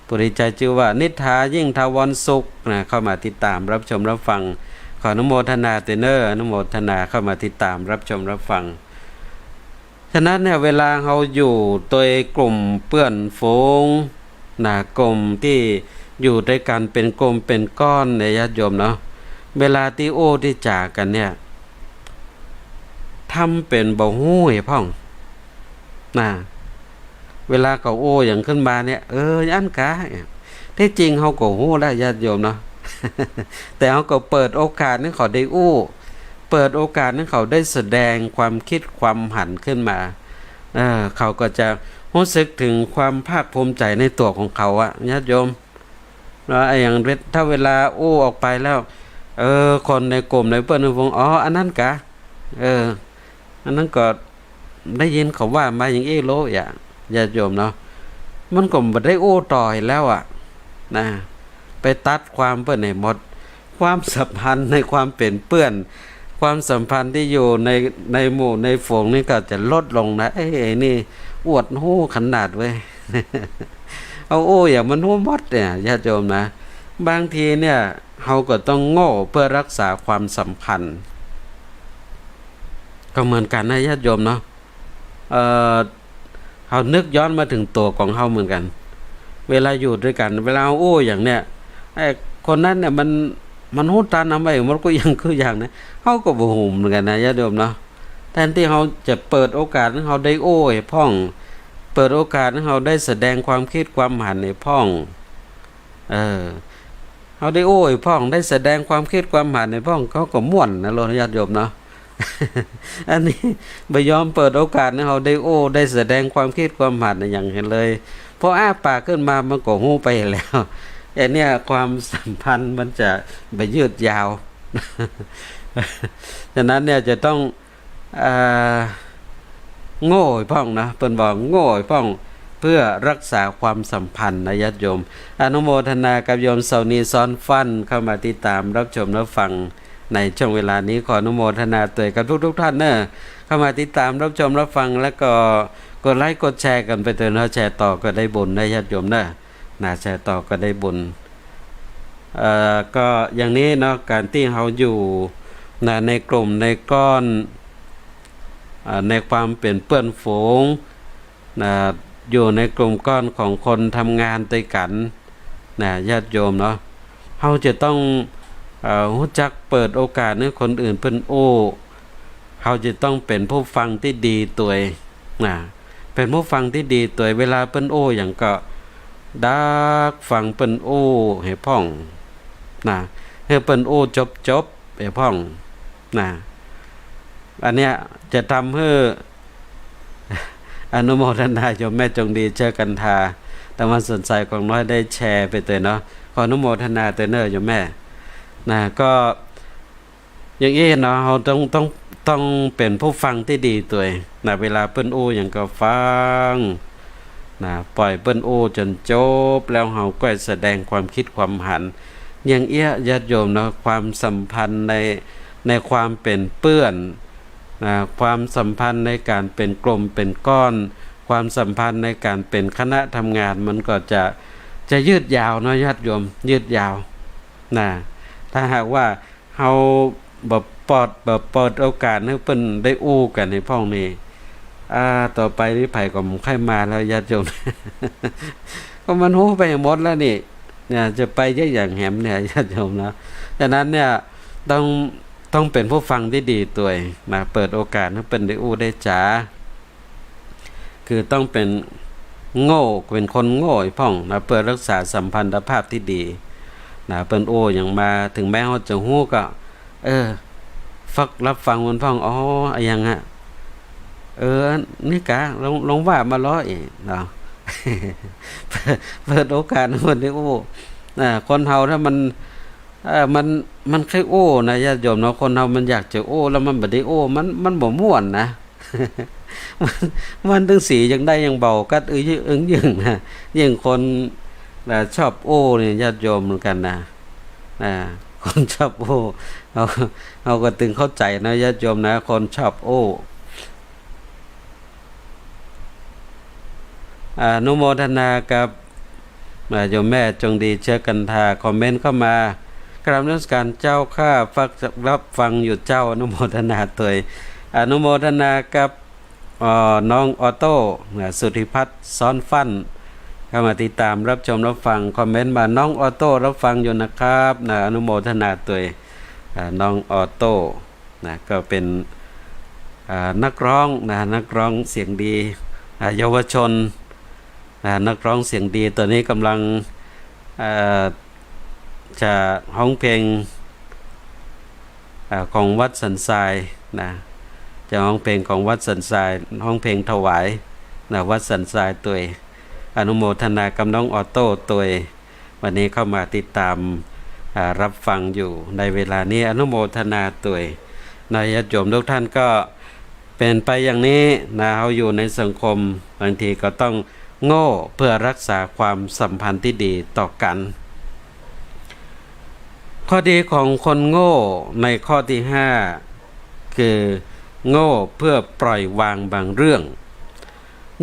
ผู้ดีใจ๋จื้อว่า นิษฐา ยิ่งถาวรสุข นะ เข้ามาติดตามรับชมรับฟัง ขออนุโมทนาเต๊อะเน่อ อนุโมทนาเข้ามาติดตามรับชมรับฟัง ฉะนั้นเนี่ย เวลาเฮาอยู่โตยกลุ่มเปื้อนฝูง นะ กลุ่มตี้อยู่ตวยกั๋นเป๋นกลุ่มเป๋นก้อนเนี่ย ญาติโยมเนาะ เวลาตี้อู้ตี้จ๋ากั๋นเนี่ย ทำเป๋นบ่ฮู้อะพ่อง นะ เวลาเขาอู้อะหยังขึ้นมาเนี่ย เออ อั้นกา ตี้จริงเฮาก็ฮู้แล้ว ญาติโยมเนาะ แต่เฮาก็เปิดโอกาสหื้อเขาได้อู้ เปิดโอกาสหื้อเขาได้แสดงความคิดความหันขึ้นมา เออ เขาก็จะฮู้สึกเถิงความภาคภูมิใจ๋ในตั๋วของเขาอะ ญาติโยม เนาะ อะหยัง ถ้าเวลาอู้ออกไปแล้ว เออ คนในกลุ่มในเปื้อนในฝูง อ๋อ อันนั้นกา เออ อันนั้นก็ได้ยินเขาว่ามาอย่างอี้โลอะ ญาติโยมเนาะ มันก็บ่ได้อู้ต่ออีกแล้วอะ นะ ไปตัดความเปิ้นหื้อหมด ความสัมพันธ์ในความเป๋นเปื้อน ความสัมพันธ์ตี้อยู่ใน ในหมู่ในฝูงนี่ก็จะลดลงนะ เอ้ย ไอ้นี่อวดฮู้ขนาดเว้ย เอาอู้อะหยังมันฮู้หมดเนี่ย ญาติโยมนะ บางทีเนี่ย เฮาก็ต้องโง่เพื่อรักษาความสัมพันธ์ ก็เหมือนกั๋นนะ ญาติโยมเนาะ เอ่อ เฮานึกย้อนมาเถิงตั๋วของเฮาเหมือนกั๋น เวลาอยู่ตวยกั๋น เวลาเฮาอู้อะหยังเนี่ย ไอ้คนนั้นเนี่ยมัน มันฮู้ตันเอาไปหมดกู้อย่างกู้อย่างนะ เฮาก็บ่ฮู้เหมือนกั๋นนะ ญาติโยมเนาะ แทนตี้เฮาจะเปิดโอกาสหื้อเฮาได้อู้หื้อพ่อง เปิดโอกาสหื้อเฮาได้แสดงความคิดความหันหื้อพ่อง เออ เฮาได้อู้หื้อพ่อง ได้แสดงความคิดความหันหื้อพ่อง เขาก็ม่วนนะโลด ญาติโยมเนาะ อันนี้บ่ยอมเปิดโอกาสหื้อเฮาได้อู้ ได้แสดงความคิดความหันอะหยังหื้อเลย พออ้าปากขึ้นมามันก็ฮู้ไปแล้ว อันเนี้ยความสัมพันธ์มันจะบ่ยืดยาว ฉะนั้นเนี่ยจะต้อง เอ่อ โง่หื้อพ่องนะ เปิ้นบอกโง่หื้อพ่อง เพื่อรักษาความสัมพันธ์นะญาติโยม อนุโมทนากับโยมเสานีซ้อนฟั่นเข้ามาติดตามรับชมรับฟังในช่วงเวลานี้ ขออนุโมทนาตวยกับทุกๆ ท่านเน่อ เข้ามาติดตามรับชมรับฟัง แล้วก็กดไลก์กดแชร์กั๋นไปตวยเน่อ แชร์ต่อก็ได้บุญนะญาติโยมเน่อ นะ แชร์ต่อก็ได้บุญ เอ่อ ก็อย่างนี้เนาะ ก๋านตี้เฮาอยู่ นะ ในกลุ่มในก้อน อ่า ในความเป๋นเปื้อนฝูง นะ อยู่ในกลุ่มก้อนของคนทำงานตวยกั๋น นะ ญาติโยมเนาะ เฮาจะต้อง เอ่อ ฮู้จักเปิดโอกาสหื้อคนอื่นเปิ้นอู้ เฮาจะต้องเป๋นผู้ฟังตี้ดีตวย นะ เป๋นผู้ฟังตี้ดีตวย เวลาเปิ้นอู้อะหยังก็ดักฟังเปิ้นอู้หื้อพ่อง นะ หื้อเปิ้นอู้จบๆ หื้อพ่อง นะ อันเนี้ยจะทำหื้อ อนุโมทนาโยมแม่จงดี เจ้ากันทา ตะวันสนใสของน้อยได้แชร์ไปตวยเนาะ ขออนุโมทนาตวยเน่อโยมแม่ นะ ก็ อย่างอี้เนาะ เฮาต้อง ต้อง ต้องเป๋นผู้ฟังตี้ดีตวย นะ เวลาเปิ้นอู้อะหยังก็ฟัง นะ ป่อยเปิ้นอู้จ๋นจบ แล้วเฮาก็แสดงความคิดความหัน อย่างเอี้ย ญาติโยมเนาะ ความสัมพันธ์ใน ในความเป๋นเปื้อน นะ ความสัมพันธ์ในก๋านเป๋นกลุ่มเป๋นก้อน ความสัมพันธ์ในก๋านเป๋นคณะทำงาน มันก็จะ จะยืดยาวเนาะ ญาติโยม ยืดยาว นะ ถ้าหากว่า เฮาบ่ปอด บ่เปิดโอกาสหื้อเปิ้นได้อู้กั๋นหื้อพ่องนี่ อ่า ต่อไปนี่ใผก็บ่ใค่มาแล้ว ญาติโยม ก็มันฮู้ไปหมดแล้วนี่ เนี่ย จะไปเยียะอย่างแหมเนี่ย ญาติโยมนะ ฉะนั้นเนี่ย ต้อง ต้องเป๋นผู้ฟังตี้ดีตวย นะ เปิดโอกาสหื้อเปิ้นได้อู้ได้จ๋า คือต้องเป๋นโง่ เป๋นคนโง่หื้อพ่องนะ เปื้อรักษาสัมพันธภาพตี้ดีนะ เปิ้นอู้อะหยังมา เถิงแม้เฮาจะฮู้ก็ เออ ฟัง รับฟังมันพ่อง อ๋อ อะหยังอะ เออ นี่กา ลอง ลองว่ามาลอเองเนาะ เปิด เปิดโอกาสให้มันได้อู้ อ่า คนเฮาถ้ามัน เอ่อ มัน มันใค่อู้นะ ญาติโยมเนาะ คนเฮามันอยากจะอู้ แล้วมันบ่ได้อู้ มัน มันบ่ม่วนนะ มัน มันตึงสิยังได้ยังเบากั๊ด เออ เยิ่ง เออ เยิ่งนะ ยิ่งคน อ่า ชอบอู้นี่ ญาติโยมเหมือนกั๋นนะ อ่า คนชอบอู้ เฮา เฮาก็ตึงเข้าใจ๋นะ ญาติโยมนะ คนชอบอู้ อนุโมทนากับ อ่า โยมแม่จงดีเชื้อกันทา คอมเมนต์เข้ามา กราบนมัสการเจ้าข้า ฟัง รับฟังอยู่เจ้า อนุโมทนาตวย อนุโมทนากับ เอ่อ น้องออโต้ นะ สุทธิพัฒน์ ซ้อนฟั่น เข้ามาติดตามรับชมรับฟัง คอมเมนต์มา น้องออโต้รับฟังอยู่นะครับ นะ อนุโมทนาตวย อ่า น้องออโต้ นะ ก็เป๋น อ่า นักร้องนะ นักร้องเสียงดี อ่า เยาวชน อ่า นักร้องเสียงดี ต๋อนนี้ก่ำลัง เอ่อ จะฮ้องเพลง อ่า ของวัดสันทรายนะ จะฮ้องเพลงของวัดสันทราย ฮ้องเพลงถวายนะ วัดสันทรายตวย อนุโมทนากับน้องออโต้ตวย วันนี้เข้ามาติดตาม อ่า รับฟังอยู่ในเวลานี้ อนุโมทนาตวย นะ ญาติโยมทุกท่าน ก็เป๋นไปอย่างนี้นะ เฮาอยู่ในสังคม บางทีก็ต้องโง่เพื่อรักษาความสัมพันธ์ตี้ดีต่อกั๋น ข้อดีของคนโง่ในข้อตี้ห้า คือโง่เพื่อปล่อยวางบางเรื่อง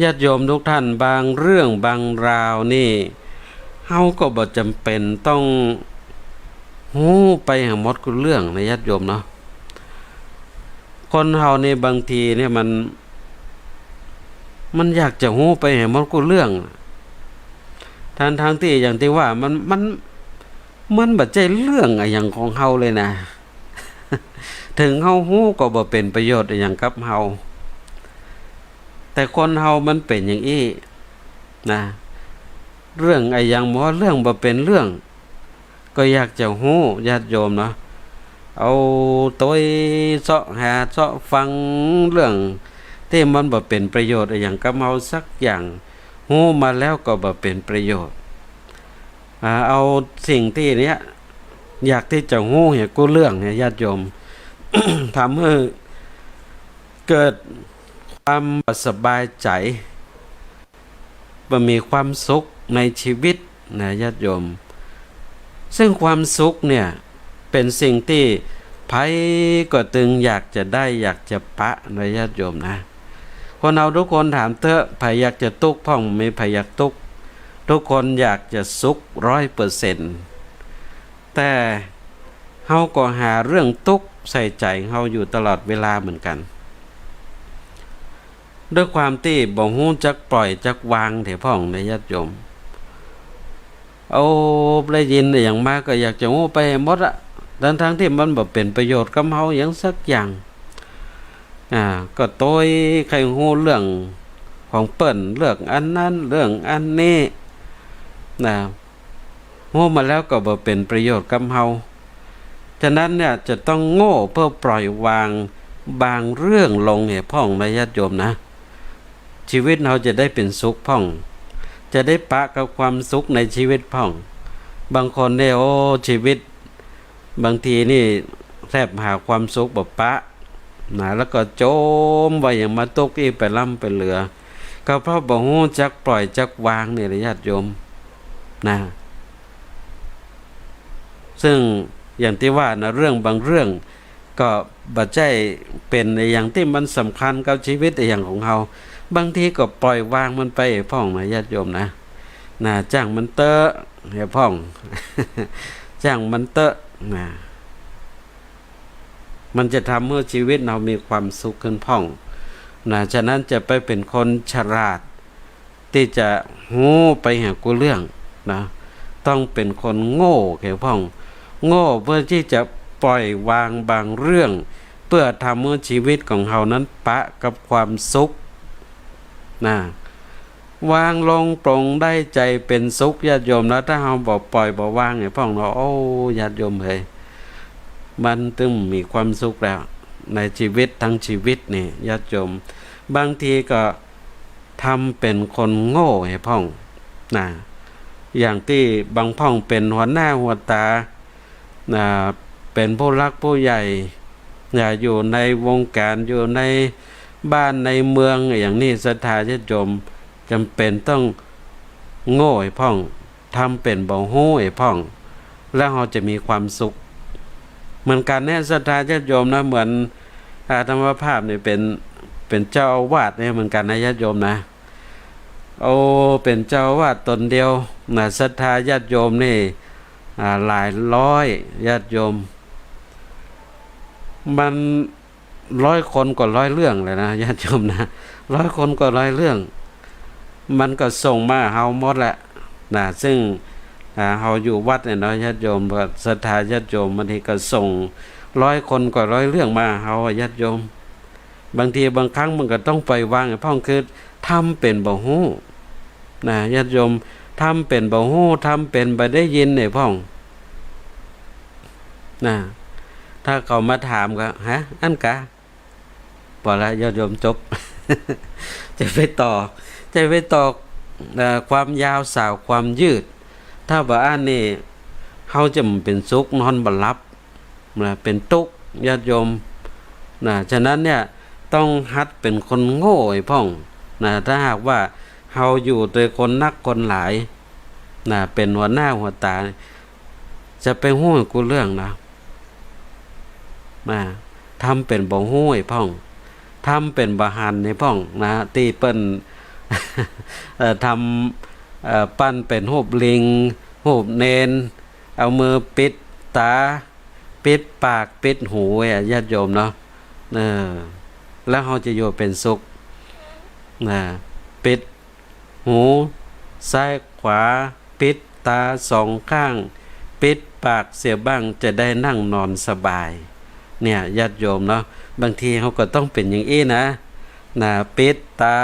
ญาติโยมทุกท่าน บางเรื่องบางราวนี่ เฮาก็บ่จ๋ำเป๋นต้องฮู้ไปหาหมดกู้เรื่องนะ ญาติโยมเนาะ คนเฮานี่บางทีเนี่ยมัน มันอยากจะฮู้ไปหาหมดกู้เรื่อง ทั้งๆ ตี้อย่างตี้ว่ามัน มัน มันบ่ใจ้เรื่องอะหยังของเฮาเลยนะ เถิงเฮาฮู้ก็บ่เป๋นประโยชน์อะหยังกับเฮา แต่คนเฮามันเป๋นอย่างอี้นะ เรื่องอะหยังบ่ เรื่องบ่เป๋นเรื่อง ก็อยากจะฮู้ ญาติโยมเนาะ เอาตวยเซาะหาเซาะฟังเรื่องตี้มันบ่เป๋นประโยชน์อะหยังกับเฮาสักอย่าง ฮู้มาแล้วก็บ่เป๋นประโยชน์ อ่า เอาสิ่งตี้เนี้ย อยากตี้จะฮู้เหียกู้เรื่องเนี่ย ญาติโยม ทำหื้อเกิดความบ่สบายใจ๋ บ่มีความสุขในชีวิตนะ ญาติโยม ซึ่งความสุขเนี่ย เป๋นสิ่งตี้ใผก็ตึงอยากจะได้ อยากจะปะนะ ญาติโยมนะ คนเฮาทุกคนถามเต๊อะ ใผอยากจะตุ๊กข์พ่อง บ่มีใผอยากตุ๊กข์ ทุกคนอยากจะสุขร้อยเปอร์เซ็นต์ แต่เฮาก็หาเรื่องตุ๊กข์ใส่ใจ๋เฮาอยู่ตลอดเวลาเหมือนกั๋น ด้วยความตี้บ่ฮู้จักปล่อยจักวางเหียพ่องนะ ญาติโยม เอา ได้ยินอะหยังมาก็อยากจะฮู้ไปหมดอะ ทั้งๆ ตี้มันบ่เป๋นประโยชน์กับเฮาอะหยังสักอย่าง อ่า ก็ตวยใค่ฮู้เรื่องของเปิ้น เรื่องอันนั้น เรื่องอันนี้ นะ ฮู้มาแล้วก็บ่เป๋นประโยชน์กับเฮา ฉะนั้นเนี่ยจะต้องโง่เพื่อปล่อยวางบางเรื่องลงเหียพ่องนะ ญาติโยมนะ ชีวิตเฮาจะได้เป๋นสุขพ่อง จะได้ปะกับความสุขในชีวิตพ่อง บางคนเนี่ย โอ้ ชีวิต บางทีนี่แทบหาความสุขบ่ปะนะ แล้วก็จ๋มว่าอย่างมาตุ๊กข์อี้ไปล้ำไปเหลือ ก็เพราะบ่ฮู้จักปล่อยจักวางนี่แหละ ญาติโยมนะ ซึ่งอย่างตี้ว่านะ เรื่องบางเรื่องก็บ่ใจ้เป๋นอะหยังตี้มันสำคัญกับชีวิตอะหยังของเฮา บางทีก็ปล่อยวางมันไปพ่องนะ ญาติโยมนะ นะ จ้างมันเต๊อะเหียพ่อง จ้างมันเต๊อะนะ มันจะทำหื้อชีวิตเฮามีความสุขขึ้นพ่องนะ ฉะนั้นจะไปเป๋นคนฉลาดตี้จะฮู้ไปหากู้เรื่องนะ ต้องเป๋นคนโง่เหียพ่อง โง่เพื่อตี้จะปล่อยวางบางเรื่อง เพื่อทำหื้อชีวิตของเฮานั้นปะกับความสุขนะ วางลงปลงได้ ใจ๋เป๋นสุข ญาติโยมนะ ถ้าเฮาบ่ปล่อยบ่วางเหียพ่องเนาะ โอ้ ญาติโยมเอ๋ย มันตึงมีความสุขแล้ว ในชีวิตตึงชีวิตนี่ ญาติโยม บางทีก็ทำเป๋นคนโง่ไอ้พ่อง นะ อย่างตี้บางพ่องเป๋นหัวหน้าหัวต๋า นะ เป๋นผู้หลักผู้ใหญ่ นะ อยู่ในวงการ อยู่ในบ้านในเมืองอย่างนี้ ศรัทธาญาติโยมจ๋ำเป๋นต้องโง่ไอ้พ่อง ทำเป๋นบ่ฮู้ไอ้พ่อง แล้วเฮาจะมีความสุข เหมือนกั๋นเนี่ย ศรัทธาญาติโยมนะ เหมือนอาตมาภาพนี่เป๋น เป๋นเจ้าอาวาสเนี่ยเหมือนกั๋นนะ ญาติโยมนะ โอ้ เป๋นเจ้าอาวาสต๋นเดียวนะ ศรัทธาญาติโยมนี่ อ่า หลายร้อย ญาติโยม มัน ร้อยคนก็ร้อยเรื่องเลยนะ ญาติโยมนะ ร้อยคนก็ร้อยเรื่อง มันก็ส่งมาเฮาหมดแหละนะ ซึ่ง อ่า เฮาอยู่วัดเนี่ยเนาะ ญาติโยม ศรัทธาญาติโยม บางทีก็ส่ง ร้อยคนก็ร้อยเรื่องมาเฮาอะ ญาติโยม บางทีบางครั้งมันก็ต้องปล่อยวางไอ้พ่อง คือทำเป๋นบ่ฮู้นะ ญาติโยม ทำเป๋นบ่ฮู้ ทำเป๋นบ่ได้ยินไอ้พ่อง นะ ถ้าเขามาถามก็ ฮะ อั้นกา ปอละ ญาติโยม จบ จะไปต่อ จะไปต่อ เอ่อ ความยาวสาวความยืด ถ้าบ่อั้นนี่ เฮาจะบ่เป๋นสุข นอนบ่หลับ นะ เป๋นตุ๊กข์ ญาติโยม นะ ฉะนั้นเนี่ย ต้องหัดเป๋นคนโง่ไอ้พ่อง นะ ถ้าหากว่าเฮาอยู่โดยคนนักคนหลาย นะ เป๋นหัวหน้าหัวต๋า จะไปฮู้กู้เรื่องนะ นะ ทำเป๋นบ่ฮู้ไอ้พ่อง ทำเป๋นบ่หันไอ้พ่องนะ ตี้เปิ้น เอ่อ ทำ เอ่อ ปั้นเป๋นฮูปลิง ฮูปเณร เอามือปิดต๋า ปิดปาก ปิดหูไว้อะ ญาติโยมเนาะ เออ แล้วเฮาจะอยู่เป๋นสุข นะ ปิด หูซ้ายขวา ปิดต๋าสองข้าง ปิดปากเสียบ้าง จะได้นั่งนอนสบาย เนี่ย ญาติโยมเนาะ บางทีเฮาก็ต้องเป๋นอย่างอี้นะ นะ ปิดต๋า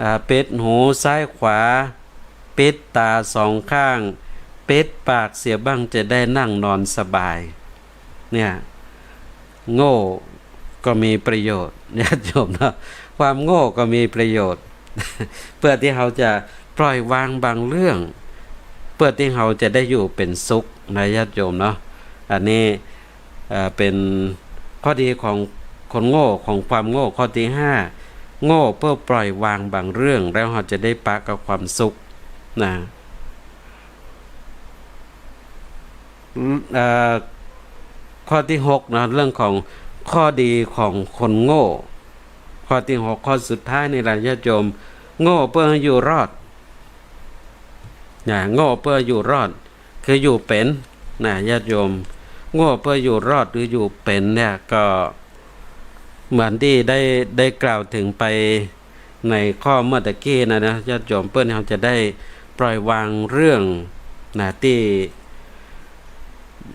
อ่า ปิดหูซ้ายขวา ปิดต๋าสองข้าง ปิดปากเสียบ้าง จะได้นั่งนอนสบาย เนี่ย โง่ก็มีประโยชน์ ญาติโยมเนาะ ความโง่ก็มีประโยชน์ เปื้อตี้เฮาจะปล่อยวางบางเรื่อง เปื้อตี้เฮาจะได้อยู่เป๋นสุขนะ ญาติโยมเนาะ อันนี้ เอ่อ เป๋นข้อดีของคนโง่ ของความโง่ข้อตี้ห้า โง่เปื้อปล่อยวางบางเรื่อง แล้วเฮาจะได้ปะกับความสุขนะ เอ่อ ข้อตี้หกนะ เรื่องของข้อดีของคนโง่ ข้อตี้หก ข้อสุดท้ายนี่แหละ ญาติโยม โง่เปื้ออยู่รอด นะ โง่เปื้ออยู่รอด คืออยู่เป๋น นะ ญาติโยม โง่เปื้ออยู่รอดหรืออยู่เป๋นเนี่ย ก็เหมือนตี้ได้ ได้กล่าวเถิงไป ในข้อเมื่อตะกี้นะ นะ ญาติโยม เปื้อเฮาจะได้ปล่อยวางเรื่องนะ ตี้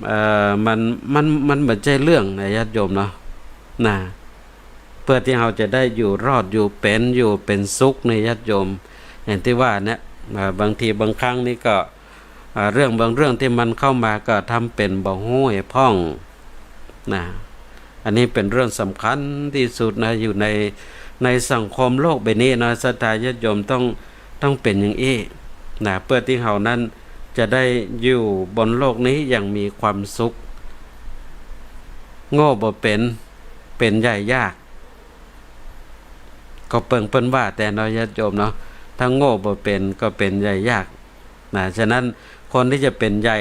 เอ่อ มัน มัน มันบ่ใจ้เรื่องนะ ญาติโยมเนาะ นะ เปื้อตี้เฮาจะได้อยู่รอด อยู่เป๋น อยู่เป๋นสุขใน ญาติโยม อย่างตี้ว่าเนี่ย อ่า บางทีบางครั้งนี่ก็ อ่า เรื่องบางเรื่องตี้มันเข้ามาก็ทำเป๋นบ่ฮู้ไอ้พ่อง นะ อันนี้เป๋นเรื่องสำคัญตี้สุดนะ อยู่ใน ในสังคมโลกใบนี้นะ ศรัทธาญาติโยมต้อง ต้องเป๋นอย่างอี้นะ เปื้อตี้เฮานั้นจะได้อยู่บนโลกนี้อย่างมีความสุข โง่บ่เป๋น เป๋นใหญ่ยาก ก็เปิงเปิ้นว่าแต๊เนาะ ญาติโยมเนาะ ถ้าโง่บ่เป๋นก็เป๋นใหญ่ยาก นะ ฉะนั้นคนตี้จะเป๋นใหญ่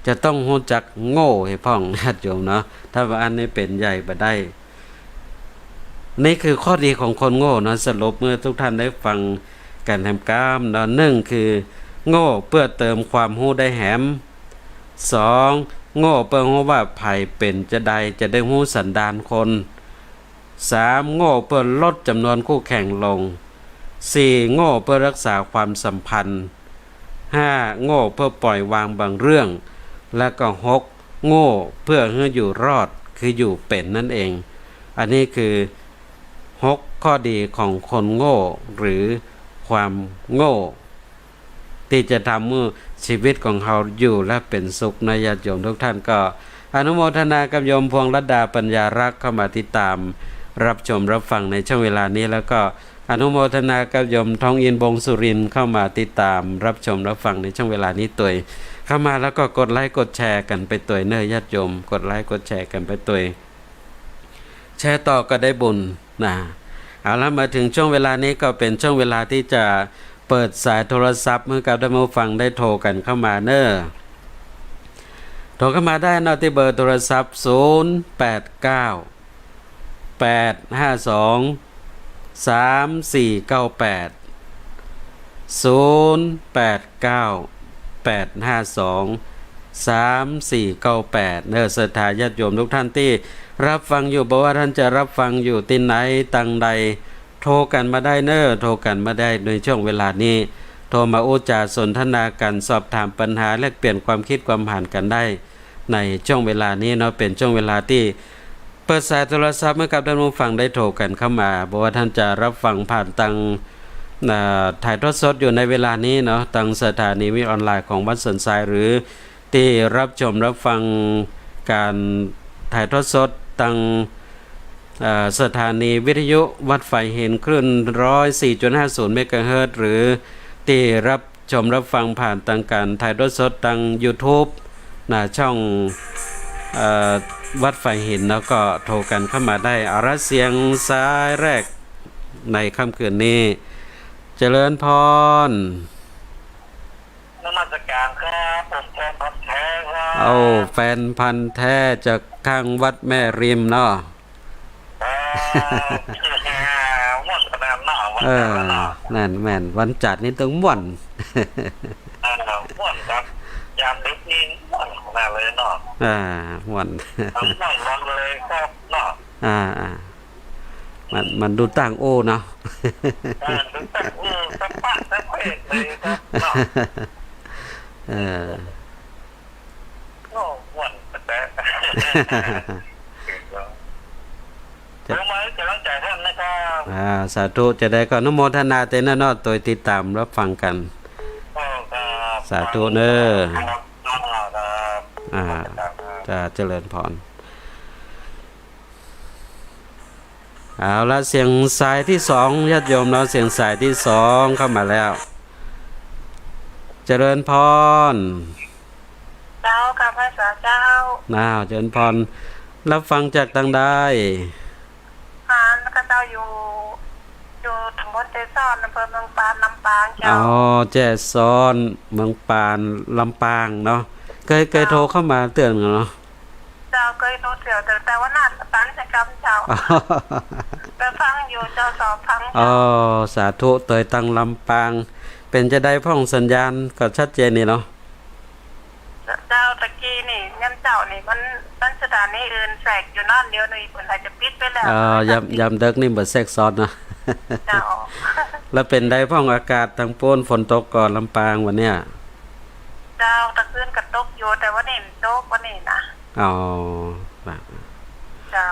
จะต้องฮู้จักโง่ไอ้พ่อง ญาติโยมเนาะ ถ้าบ่อั้นนี่เป๋นใหญ่บ่ได้ นี่คือข้อดีของคนโง่เนาะ สรุปเมื่อทุกท่านได้ฟังกั๋นแหมก้ำเนาะ นึ่งคือโง่เปื้อเติมความฮู้ได้แหม สอง โง่เปื้อฮู้ว่าใผเป๋นจาใด จะได้ฮู้สันดานคน สาม โง่เปื้อลดจ๋ำนวนคู่แข่งลง สี่ โง่เปื้อรักษาความสัมพันธ์ ห้า โง่เปื้อปล่อยวางบางเรื่อง และก็ หก โง่เปื้อหื้ออยู่รอด คืออยู่เป๋นนั่นเอง อันนี้คือ หก ข้อดีของคนโง่ หรือความโง่ ตี้จะทำหื้อชีวิตของเฮาอยู่และเป๋นสุขนะ ญาติโยมทุกท่าน ก็ อนุโมทนากับโยมพวงรัตดาปัญญารักษ์เข้ามาติดตามรับชมรับฟังในช่วงเวลานี้ แล้วก็อนุโมทนากับโยมทองอินทร์ วงศ์สุรินทร์ เข้ามาติดตามรับชมรับฟังในช่วงเวลานี้ตวย เข้ามาแล้วก็กดไลก์กดแชร์กั๋นไปตวยเน่อญาติโยม กดไลก์กดแชร์กั๋นไปตวย แชร์ต่อก็ได้บุญนะ เอาละ มาถึงช่วงเวลานี้ก็เป๋นช่วงเวลาตี้จะเปิดสายโทรศัพท์หื้อกับต้านผู้ฟังได้โทรกั๋นเข้ามาเน่อ โทรเข้ามาได้เนาะ ตี้เบอร์โทรศัพท์ ศูนย์แปดเก้า แปดห้าสอง สามสี่เก้าแปด ศูนย์แปดเก้า แปดห้าสอง สามสี่เก้าแปด เน่อ ศรัทธาญาติโยมทุกท่านตี้รับฟังอยู่ บ่ว่าต้านจะรับฟังอยู่ตี้ไหนตางใด โทรกั๋นมาได้เน่อ โทรกั๋นมาได้ในช่วงเวลานี้ โทรมาอู้จ๋าสนทนากั๋น สอบถามปัญหา แลกเปลี่ยนความกึ๊ดความอ่านกั๋นได้ ในช่วงเวลานี้เนาะ เป๋นช่วงเวลาตี้เปิดสายโทรศัพท์หื้อกับต้านผู้ฟังได้โทรกั๋นเข้ามา บ่ว่าต้านจะรับฟังผ่านตาง เอ่อ ถ่ายทอดสดอยู่ในเวลานี้เนาะ ตางสถานีวิทยุออนไลน์ของวัดสันทราย หรือตี้รับชมรับฟังก๋านถ่ายทอดสดตาง เอ่อ สถานีวิทยุวัดฝายหินคลื่นร้อยสี่จุดห้าศูนย์เมกะเฮิรตซ์ หรือตี้รับชมรับฟังผ่านตางก๋านถ่ายทอดสดตางยูทูบนะ ช่อง เอ่อ วัดฝายหิน แล้วก็โทรกั๋นเข้ามาได้ เอาละ เสียงสายแรกในค่ำคืนนี้ เจริญพร นมัสการครับ ผมแฟนพันธุ์แท้ครับ เอ้า แฟนพันธุ์แท้จากข้างวัดแม่ริมเนาะ เออ ม่วนขนาดเนาะ วันจันทร์เนาะ เออ นั่นแม่น วันจันทร์นี่ตึงม่วน เออ ม่วนครับ ยามดึกนี่ม่วนขนาดเลยเนาะ อ่า ม่วน เออ ม่วนวันเลยครับเนาะ อ่า อ่า มัน มันดูตั้งโอ้เนาะ เออ ดูตั้งโอ้ สะปะสะเพกเลยครับเนาะ เออ โอ้ ม่วนแต๊ๆ จะ เดี๋ยวมาให้กำลังใจท่านนะครับ อ่า สาธุ จะได้ก็อนุโมทนาเต๊อะเนาะ ตวยติดตามรับฟังกั๋น โอ้ ครับ สาธุเน่อ ครับ ครับ อ่า ครับ จ้า เจริญพร เอาละ เสียงสายตี้สอง ญาติโยมเนาะ เสียงสายตี้สองเข้ามาแล้ว เจริญพร เจ้า กราบไหว้สาเจ้า อ้าว เจริญพร รับฟังจากตางใด อ่า ข้าเจ้าอยู่ อยู่ตำบลแจ้ซ้อน อำเภอเมืองปาน ลำปางเจ้า อ๋อ แจ้ซ้อน เมืองปาน ลำปางเนาะ เคย เคย เจ้า โทรเข้ามาเตื้อเนาะ เจ้า เคยโทรเตื้อ แต่ แต่ว่านาดตันนะครับเจ้า แต่ฟังอยู่เจ้า สอบฟังเจ้า อ๋อ สาธุ ตวยตางลำปาง เป๋นจาใดพ่องสัญญาณก็ชัดเจนนี่เนาะ เจ้า ตะกี้นี่ ยามเจ๊านี่มัน มันสถานีอื่นแทรกอยู่เนาะ เดี๋ยวนี้เปิ้นอาจจะปิดไปแล้ว เอ่อ ยาม ยามเดิ็กนี่บ่แทรกซ้อนเนาะ เจ้า แล้วเป๋นใดพ่องอากาศตางปู๊น ฝนตกก่อลำปางวันเนี้ย เจ้า ตะคืนก็ตกอยู่ แต่วันนี้มันตกวันนี้นะ อ๋อ นะ เจ้า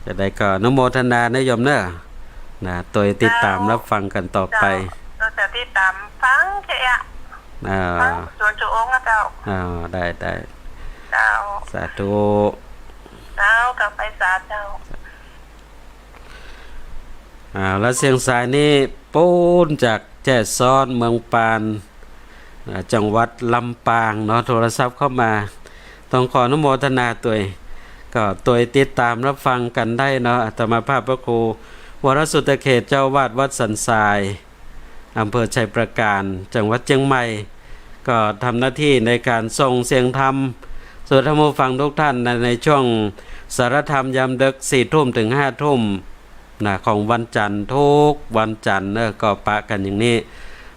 จะได้ก็อนุโมทนาเน่อโยมเน่อ นะ ตวยติดตาม เจ้า รับฟังกั๋นต่อไป เจ้า เราจะติดตามฟังเจ๊อะ อ่า ฟังส่วนจุองค์นะเจ้า อ่า ได้ ได้ เจ้า สาธุ เจ้า กราบไหว้สาเจ้า อ่า แล้วเสียงสายนี่ปู๊นจากแจ้ซ้อน เมืองปาน อ่า จังหวัดลำปางเนาะ โทรศัพท์เข้ามา ต้องขออนุโมทนาตวย ก็ตวยติดตามรับฟังกั๋นได้เนาะ อาตมาภาพพระครู วรสุตเขต เจ้าอาวาสวัดสันทราย อำเภอชัยปราการ จังหวัดเจียงใหม่ ก็ทำหน้าที่ในก๋านส่งเสียงธรรมสู่ท่านผู้ฟังทุกท่านนะ ในช่วงสารธรรมยามเดิ็ก สี่ทุ่มเถิงห้าทุ่ม นะ ของวันจันทร์ ทุกวันจันทร์เน่อ ก็ปะกั๋นอย่างนี้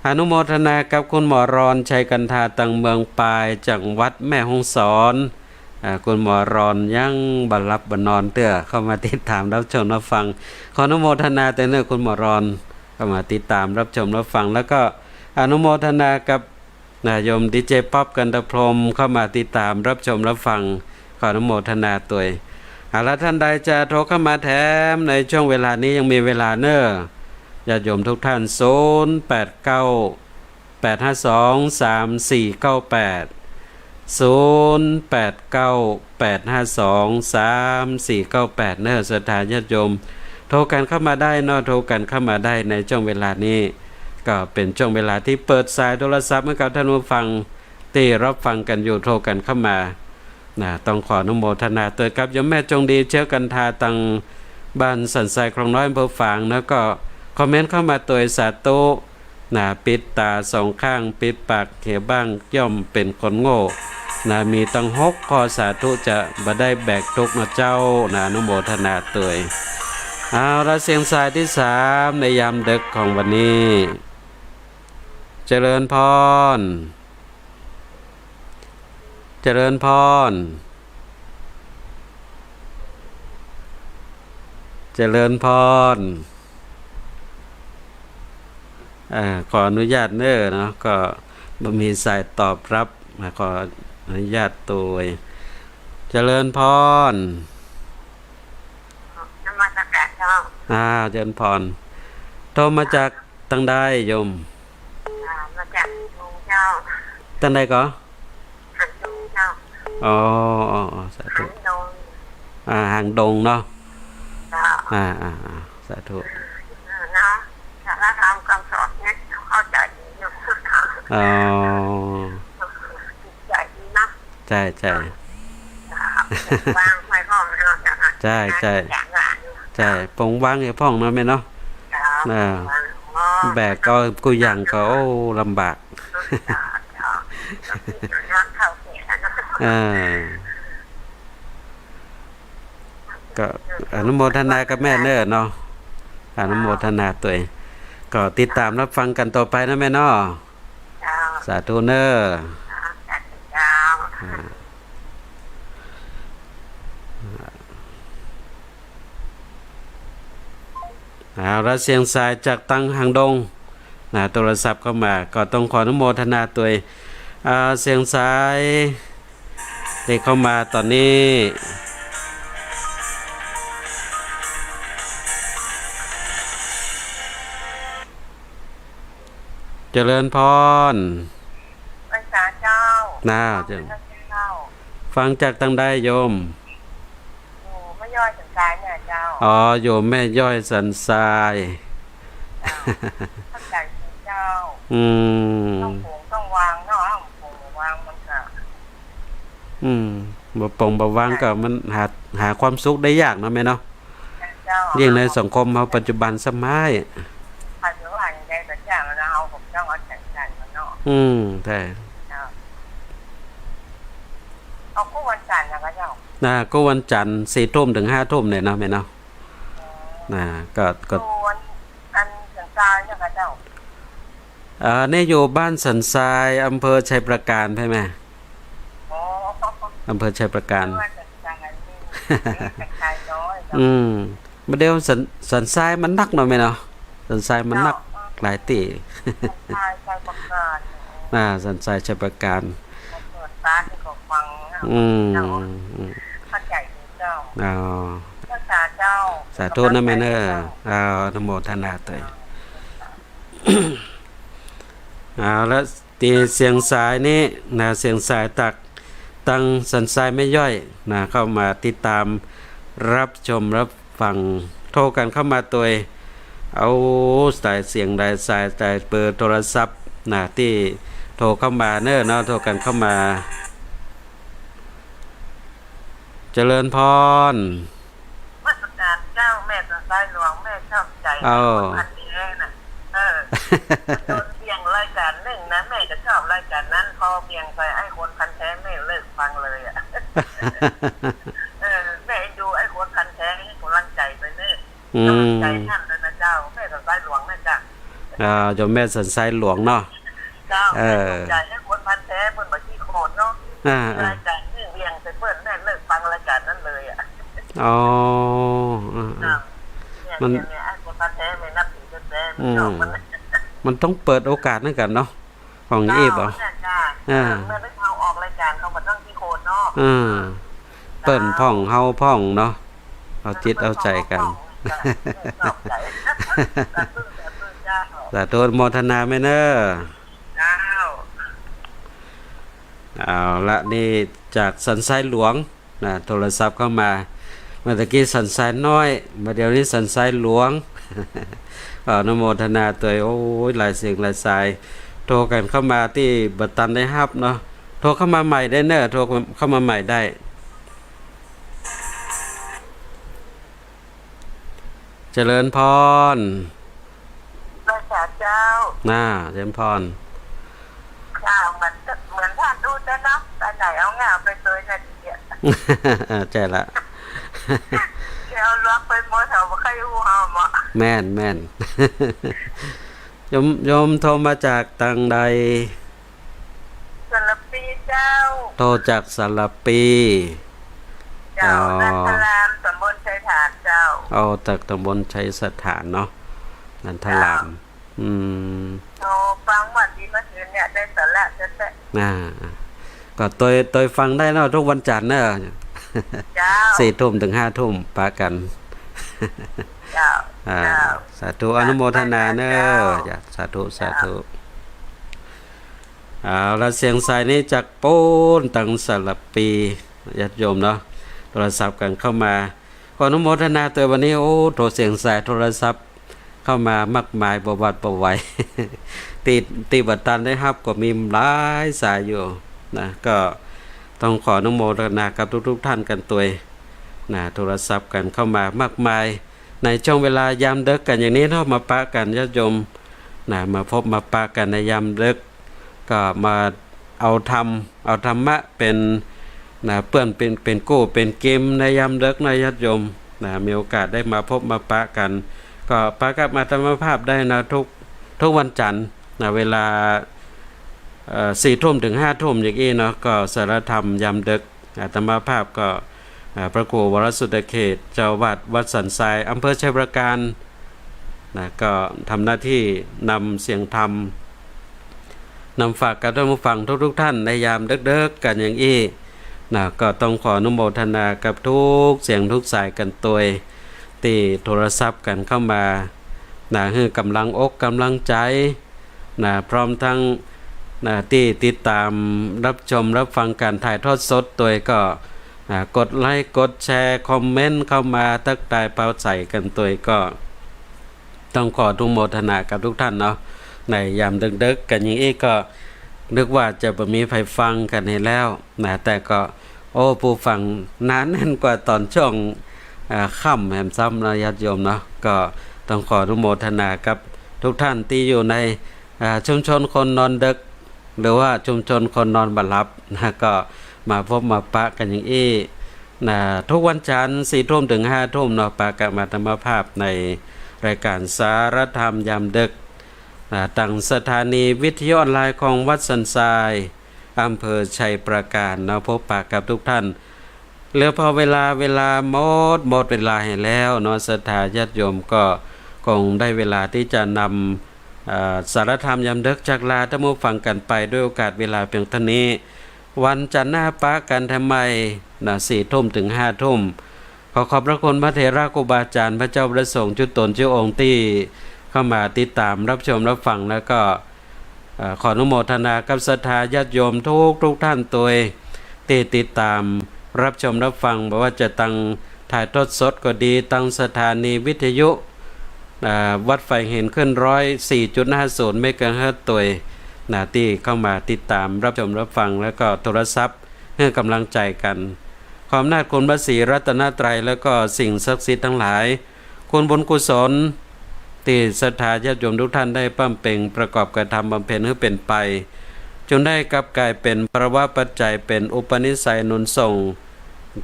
อนุโมทนากับคุณหมอรอน ชัยกันธา ตางเมืองปาย จังหวัดแม่ฮ่องสอน อ่า คุณหมอรอนยังบ่หลับบ่นอนเตื้อ เข้ามาติดตามรับชมรับฟัง ขออนุโมทนาเต๊อะเน่อคุณหมอรอน เข้ามาติดตามรับชมรับฟัง แล้วก็อนุโมทนากับ นะ โยมดีเจป๊อป กันตะพรหม เข้ามาติดตามรับชมรับฟัง ขออนุโมทนาตวย เอาละ ท่านใดจะโทรเข้ามาแถมในช่วงเวลานี้ยังมีเวลาเน่อ ญาติโยมทุกท่าน ศูนย์แปดเก้า แปดห้าสอง สามสี่เก้าแปด ศูนย์แปดเก้าแปดห้าสองสามสี่เก้าแปด เน่อ ศรัทธาญาติโยม โทรกั๋นเข้ามาได้เนาะ โทรกั๋นเข้ามาได้ในจ้วงเวลานี้ ก็เป๋นจ้วงเวลาตี้เปิดสายโทรศัพท์หื้อกับต้านผู้ฟังตี้ฮับฟังกั๋นอยู่ โทรกั๋นเข้ามา นะ ต้องขออนุโมทนาตวยกับโยมแม่จงดี เจ๊ยกัณฑา ตางบ้านสันทรายคลองน้อย อำเภอฝาง แล้วก็คอมเมนต์เข้ามาตวย สาธุ นะ ปิดต๋าสองข้าง ปิดปากเหียบ้าง ย่อมเป๋นคนโง่ นะ มีตังหกข้อ สาธุ จะบ่ได้แบกตุ๊กข์นะเจ้า นะ อนุโมทนาตวย เอาละ เสียงสายตี้สามในยามดึกของวันนี้ เจริญพร เจริญพร เจริญพร อ่า ขออนุญาตเน่อเนาะ ก็บ่มีสายตอบฮับ มา ขออนุญาตตวย เจริญพร นมัสก๋านเจ้า อ่า เจริญพร โทรมาจาก ตางใดโยม อ่า มาจากหางดงเจ้า ตางใดก่อ หางดงเจ้า อ๋อ อ๋อ อ๋อ สาธุ หางดง อ่า หางดงเนาะ เจ้า อ่า อ่า อ่า สาธุ เออ เนาะ สาระธรรมคำสอนเนี่ยเข้าใจ๋ดีอยู่ อ๋อ จิตใจ๋ดีเนาะ ใจ้ ใจ้ ปงวางไว้พ่องเนาะ ใจ้ ใจ้ ใจ้ ปงวางไว้พ่องเนาะแม่เนาะ อ่า แบกเอากู้อย่างก็ โอ้ ลำบาก อ่า ก็อนุโมทนากับแม่เน่อเนาะ อนุโมทนาตวย ก็ติดต๋ามฮับฟังกั๋นต่อไปนะแม่เนาะ เจ้า สาธุเน่อ เจ้า สาธุเจ้า อ่า เอาละ เสียงสายจากตางหางดงนะ โทรศัพท์เข้ามา ก็ต้องขออนุโมทนาตวย อ่า เสียงสาย ตี้เข้ามาต๋อนนี้ เจริญพร ไหว้สาเจ้า น่า ฟังจากเจ้า เจ้า ฟังจากตางใดโยม อยู่แม่ย้อยสันทรายเนี่ยเจ้า อ๋อ อยู่แม่ย้อยสันทราย เจ้า เข้าใจ๋ดีเจ้า อืม ต้องปงต้องวางเนาะ ปงวางมันก็ อืม บ่ปงบ่วางก็มันหา หาความสุขได้ยากเนาะแม่เนาะ เจ้า ยิ่งในสังคมเฮาปัจจุบันสมัย ใผจะว่าอย่างใดก็จ้าง เฮาก็ต้องเอาใจ๋กั๋นเนาะ อืม ใจ้ เจ้า เอากู้วันจันทร์นะเจ้า อ่า กู้วันจันทร์ สี่ทุ่มเถิงห้าทุ่มเนี่ยเนาะแม่เนาะ อ๋อ อ่า ก็ ก็ กู้วัน อันสันทรายเนี่ยเจ้า อ่า เนี่ยอยู่บ้านสันทราย อำเภอไชยปราการใจ้ไหม อ๋อ อำเภอไชยปราการ บ้านสันทรายนี่ สันทรายน้อยเนาะ อืม บ่าเดี่ยวสัน สันทรายมันนักเนาะแม่เนาะ สันทรายมันนัก เจ้า หลายตี้ สันทรายไชยปราการ อ่า สันทรายไชยปราการ เปิดร้านนี่ก็ฟังนะ อืม เจ้า อืม เข้าใจ๋ดีเจ้า อ๋อ เจ้าสาเจ้า สาธุนะแม่เน่อ เจ้า อ่า อนุโมทนาตวย เอาละ ตี้เสียงสายนี้นะ เสียงสายจากตางสันทรายแม่ย้อยนะ เข้ามาติดต๋ามฮับชมฮับฟัง โทรกั๋นเข้ามาตวย เอาสายเสียงใด สายใด เบอร์โทรศัพท์นะ ตี้โทรเข้ามาเน่อเนาะ โทรกั๋นเข้ามา เจริญพร นมัสก๋านเจ้า แม่สันทรายหลวง แม่ชอบใจ๋ เอ้า คนพันแท้น่ะ เออ โดนเบี่ยงรายก๋านนึ่งนะ แม่ก็ชอบรายก๋านนั้น พอเบี่ยงไปไอ้คนพันแท้ แม่เลิกฟังเลยอะ เออ แม่ดูไอ้คนพันแท้ให้ก๋ำลังใจ๋ไปเน่อ อืม ก๋ำลังใจ๋ต้านเลยนะเจ้า แม่สันทรายหลวงนะเจ้า อ่า โยมแม่สันทรายหลวงเนาะ เจ้า เออ ใจ๋ไอ้คนพันแท้ เปิ้นบ่ขี้โขนเนาะ อ่า อ่า รายก๋านนึ่งเบี่ยงไปเปิ้น แม่เลิกฟังรายก๋านนั้นเลยอะ อ๋อ อ่า อ่า เจ้า เนี่ย มัน เนี่ย เนี่ย ไอ้คนพันแท้ แม่นับถือแต๊ๆ แม่ชอบมัน อืม มันต้องเปิดโอกาสหื้อกั๋นเนาะ ของอีฟเหรอ เจ้า เนี่ยจ้า อ่า เออ เมื่อได้เฮาออกรายก๋าน เขาก็ต้องขี้โขนเนาะ อ่า เปิ้นพ่องเฮาพ่องเนาะ เอาจิตเอาใจ๋กั๋น เปิ้นพ่องเฮาพ่อง เออ ชอบใจ๋ สาธุ สาธุเจ้า สาธุ อนุโมทนาแม่เน่อ เจ้า เอาละ นี่จากสันทรายหลวงนะ โทรศัพท์เข้ามา เมื่อตะกี้สันทรายน้อย มาเดี๋ยวนี้สันทรายหลวง ขออนุโมทนาตวย โอ้ย หลายเสียงหลายสาย โทรกั๋นเข้ามาตี้บ่ตันได้ฮับเนาะ โทรเข้ามาใหม่ได้เน่อ โทรเข้ามาใหม่ได้ เจริญพร พระเจ้า น่า เจริญพร ค่ะ เหมือน เหมือนท่านอู้แต่เนาะ อันไหนเอาง่ายเอาไปตวยนาทีอะ ใจ้ละ เดี๋ยวเอาลวกไปหมด เขาบ่ค่อยอู้เอาหมด แม่น แม่น โยม โยมโทรมาจากตางใด สารภีเจ้า โทรจากสารภี เจ้า อ๋อ นาทาราม ต๋ำบลไชยฐานเจ้า เอาจากต๋ำบลไชยสถานเนาะ นาทาราม เจ้า อืม โอ้ ฟังวันดีเมื่อคืนเนี่ย ได้สาระแต๊ๆ อ่า ก็ตวย ตวยฟังได้เนาะ ทุกวันจันทร์เนาะ เจ้า สี่ทุ่มเถิงห้าทุ่ม ปะกั๋น เจ้า อ่า เจ้า สาธุ อนุโมทนาเน่อ เจ้า จ้ะ สาธุ สาธุ เอาละ เสียงสายนี้จากปู๊นตังสารภี ญาติโยมเนาะ โทรศัพท์กั๋นเข้ามา ขออนุโมทนาตวย วันนี้ โอ้ โทร เสียงสายโทรศัพท์เข้ามามากมายบ่หวาดบ่ไหว ตี้ ตี้บ่ตันได้ฮับก็มีหลายสายอยู่นะ ก็ต้องขออนุโมทนากับทุกๆ ท่านกั๋นตวยนะ โทรศัพท์กั๋นเข้ามามากมาย ในช่วงเวลายามดึกกั๋นอย่างนี้เนาะ มาปะกั๋นญาติโยมนะ มาพบมาปะกั๋นในยามดึก ก็มาเอาธรรม เอาธรรมะเป๋นนะ เปื้อนเป๋น เป๋นกู้เป๋นกิมในยามดึกนะญาติโยมนะ มีโอกาสได้มาพบมาปะกั๋น ก็ปะกับอาตมาภาพได้นะ ทุก ทุกวันจันทร์นะ เวลา เอ่อ สี่ทุ่มเถิงห้าทุ่มอย่างอี้เนาะ ก็สาระธรรมยามดึก อาตมาภาพก็ อ่า พระครูวรสุตเขต เจ้าอาวาสวัดสันทราย อำเภอไชยปราการ นะ ก็ทำหน้าตี้นำเสียงธรรม นำฝากกับท่านผู้ฟังทุกๆ ท่านในยามดึกๆ กั๋นอย่างอี้ นะ ก็ต้องขออนุโมทนากับทุกเสียงทุกสายกั๋นตวย ตี้โทรศัพท์กั๋นเข้ามา นะ หื้อกำลังอกกำลังใจ๋ นะ พร้อมทั้ง นะ ตี้ติดต๋ามรับชมรับฟังก๋านถ่ายทอดสดตวยก็ อ่า กดไลก์ กดแชร์ คอมเมนต์เข้ามาตั๊กทายปราศรัยกั๋นตวยก็ ต้องขออนุโมทนากับทุกท่านเนาะ ในยามดึกๆ กั๋นอย่างอี้ก็ นึกว่าจะบ่มีใผฟังกั๋นให้แล้วนะ แต่ก็ โอ้ ผู้ฟังหนาแน่นกว่าต๋อนช่วง อ่า ค่ำแหมซ้ำนะญาติโยมเนาะ ก็ต้องขออนุโมทนากับทุกท่านตี้อยู่ใน อ่า ชุมชนคนนอนดึก หรือว่าชุมชนคนนอนบ่หลับนะ ก็มาพบมาปะกั๋นอย่างอี้นะ ทุกวันจันทร์สี่ทุ่มเถิงห้าทุ่มเนาะ ปะกับอาตมาภาพในรายการสาระธรรมยามดึกนะ ตางสถานีวิทยุออนไลน์ของวัดสันทราย อำเภอไชยปราการเนาะ พบปะกับทุกท่าน เหลือผ่อเวลา เวลาหมด หมดเวลาให้แล้วเนาะ ศรัทธาญาติโยมก็คงได้เวลาตี้จะนำ เอ่อ สาระธรรมยามดึกจากลาต้านผู้ฟังกั๋นไปด้วยโอกาสเวลาเปียงเต้านี้ วันจันทร์หน้าปะกั๋นแถมใหม่นะ สี่ทุ่มเถิงห้าทุ่ม ขอขอบพระคุณพระเถระครูบาอาจ๋ารย์ พระเจ้าพระสงฆ์จุ๊ตนจุ๊องค์ตี้เข้ามาติดต๋ามรับชมรับฟัง แล้วก็ เอ่อ ขออนุโมทนากับศรัทธาญาติโยมทุกๆ ท่านตวย ตี้ติดต๋ามรับชมรับฟัง บ่ว่าจะตางถ่ายทอดสดก็ดี ตางสถานีวิทยุ เอ่อ วัดฝายหินคลื่นร้อยสี่จุดห้าศูนย์เมกะเฮิรตซ์ตวยนะ ตี้เข้ามาติดต๋ามรับชมรับฟัง แล้วก็โทรศัพท์หื้อกำลังใจ๋กั๋น ขออำนาจคุณพระศรีรัตนตรัย แล้วก็สิ่งศักดิ์สิทธิ์ตังหลาย คุณบุญกุศล ตี้ศรัทธาญาติโยมทุกท่านได้บำเพ็งประกอบกระทำบำเพ็ญหื้อเป๋นไป จงได้กลับก๋ายเป๋นภาวะปัจจัย เป๋นอุปนิสัยหนุนส่ง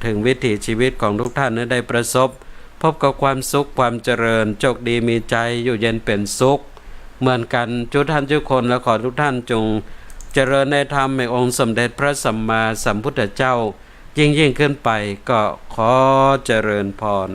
เถิงวิถีชีวิตของทุกท่านหื้อได้ประสบ พบกับความสุขความเจริญ โจคดีมีชัย อยู่เย็นเป๋นสุข เหมือนกั๋นจุ๊ท่านจุ๊คน และขอทุกท่านจงเจริญในธรรมแห่งองค์สมเด็จพระสัมมาสัมพุทธเจ้า ยิ่งๆ ขึ้นไป ก็ขอเจริญพร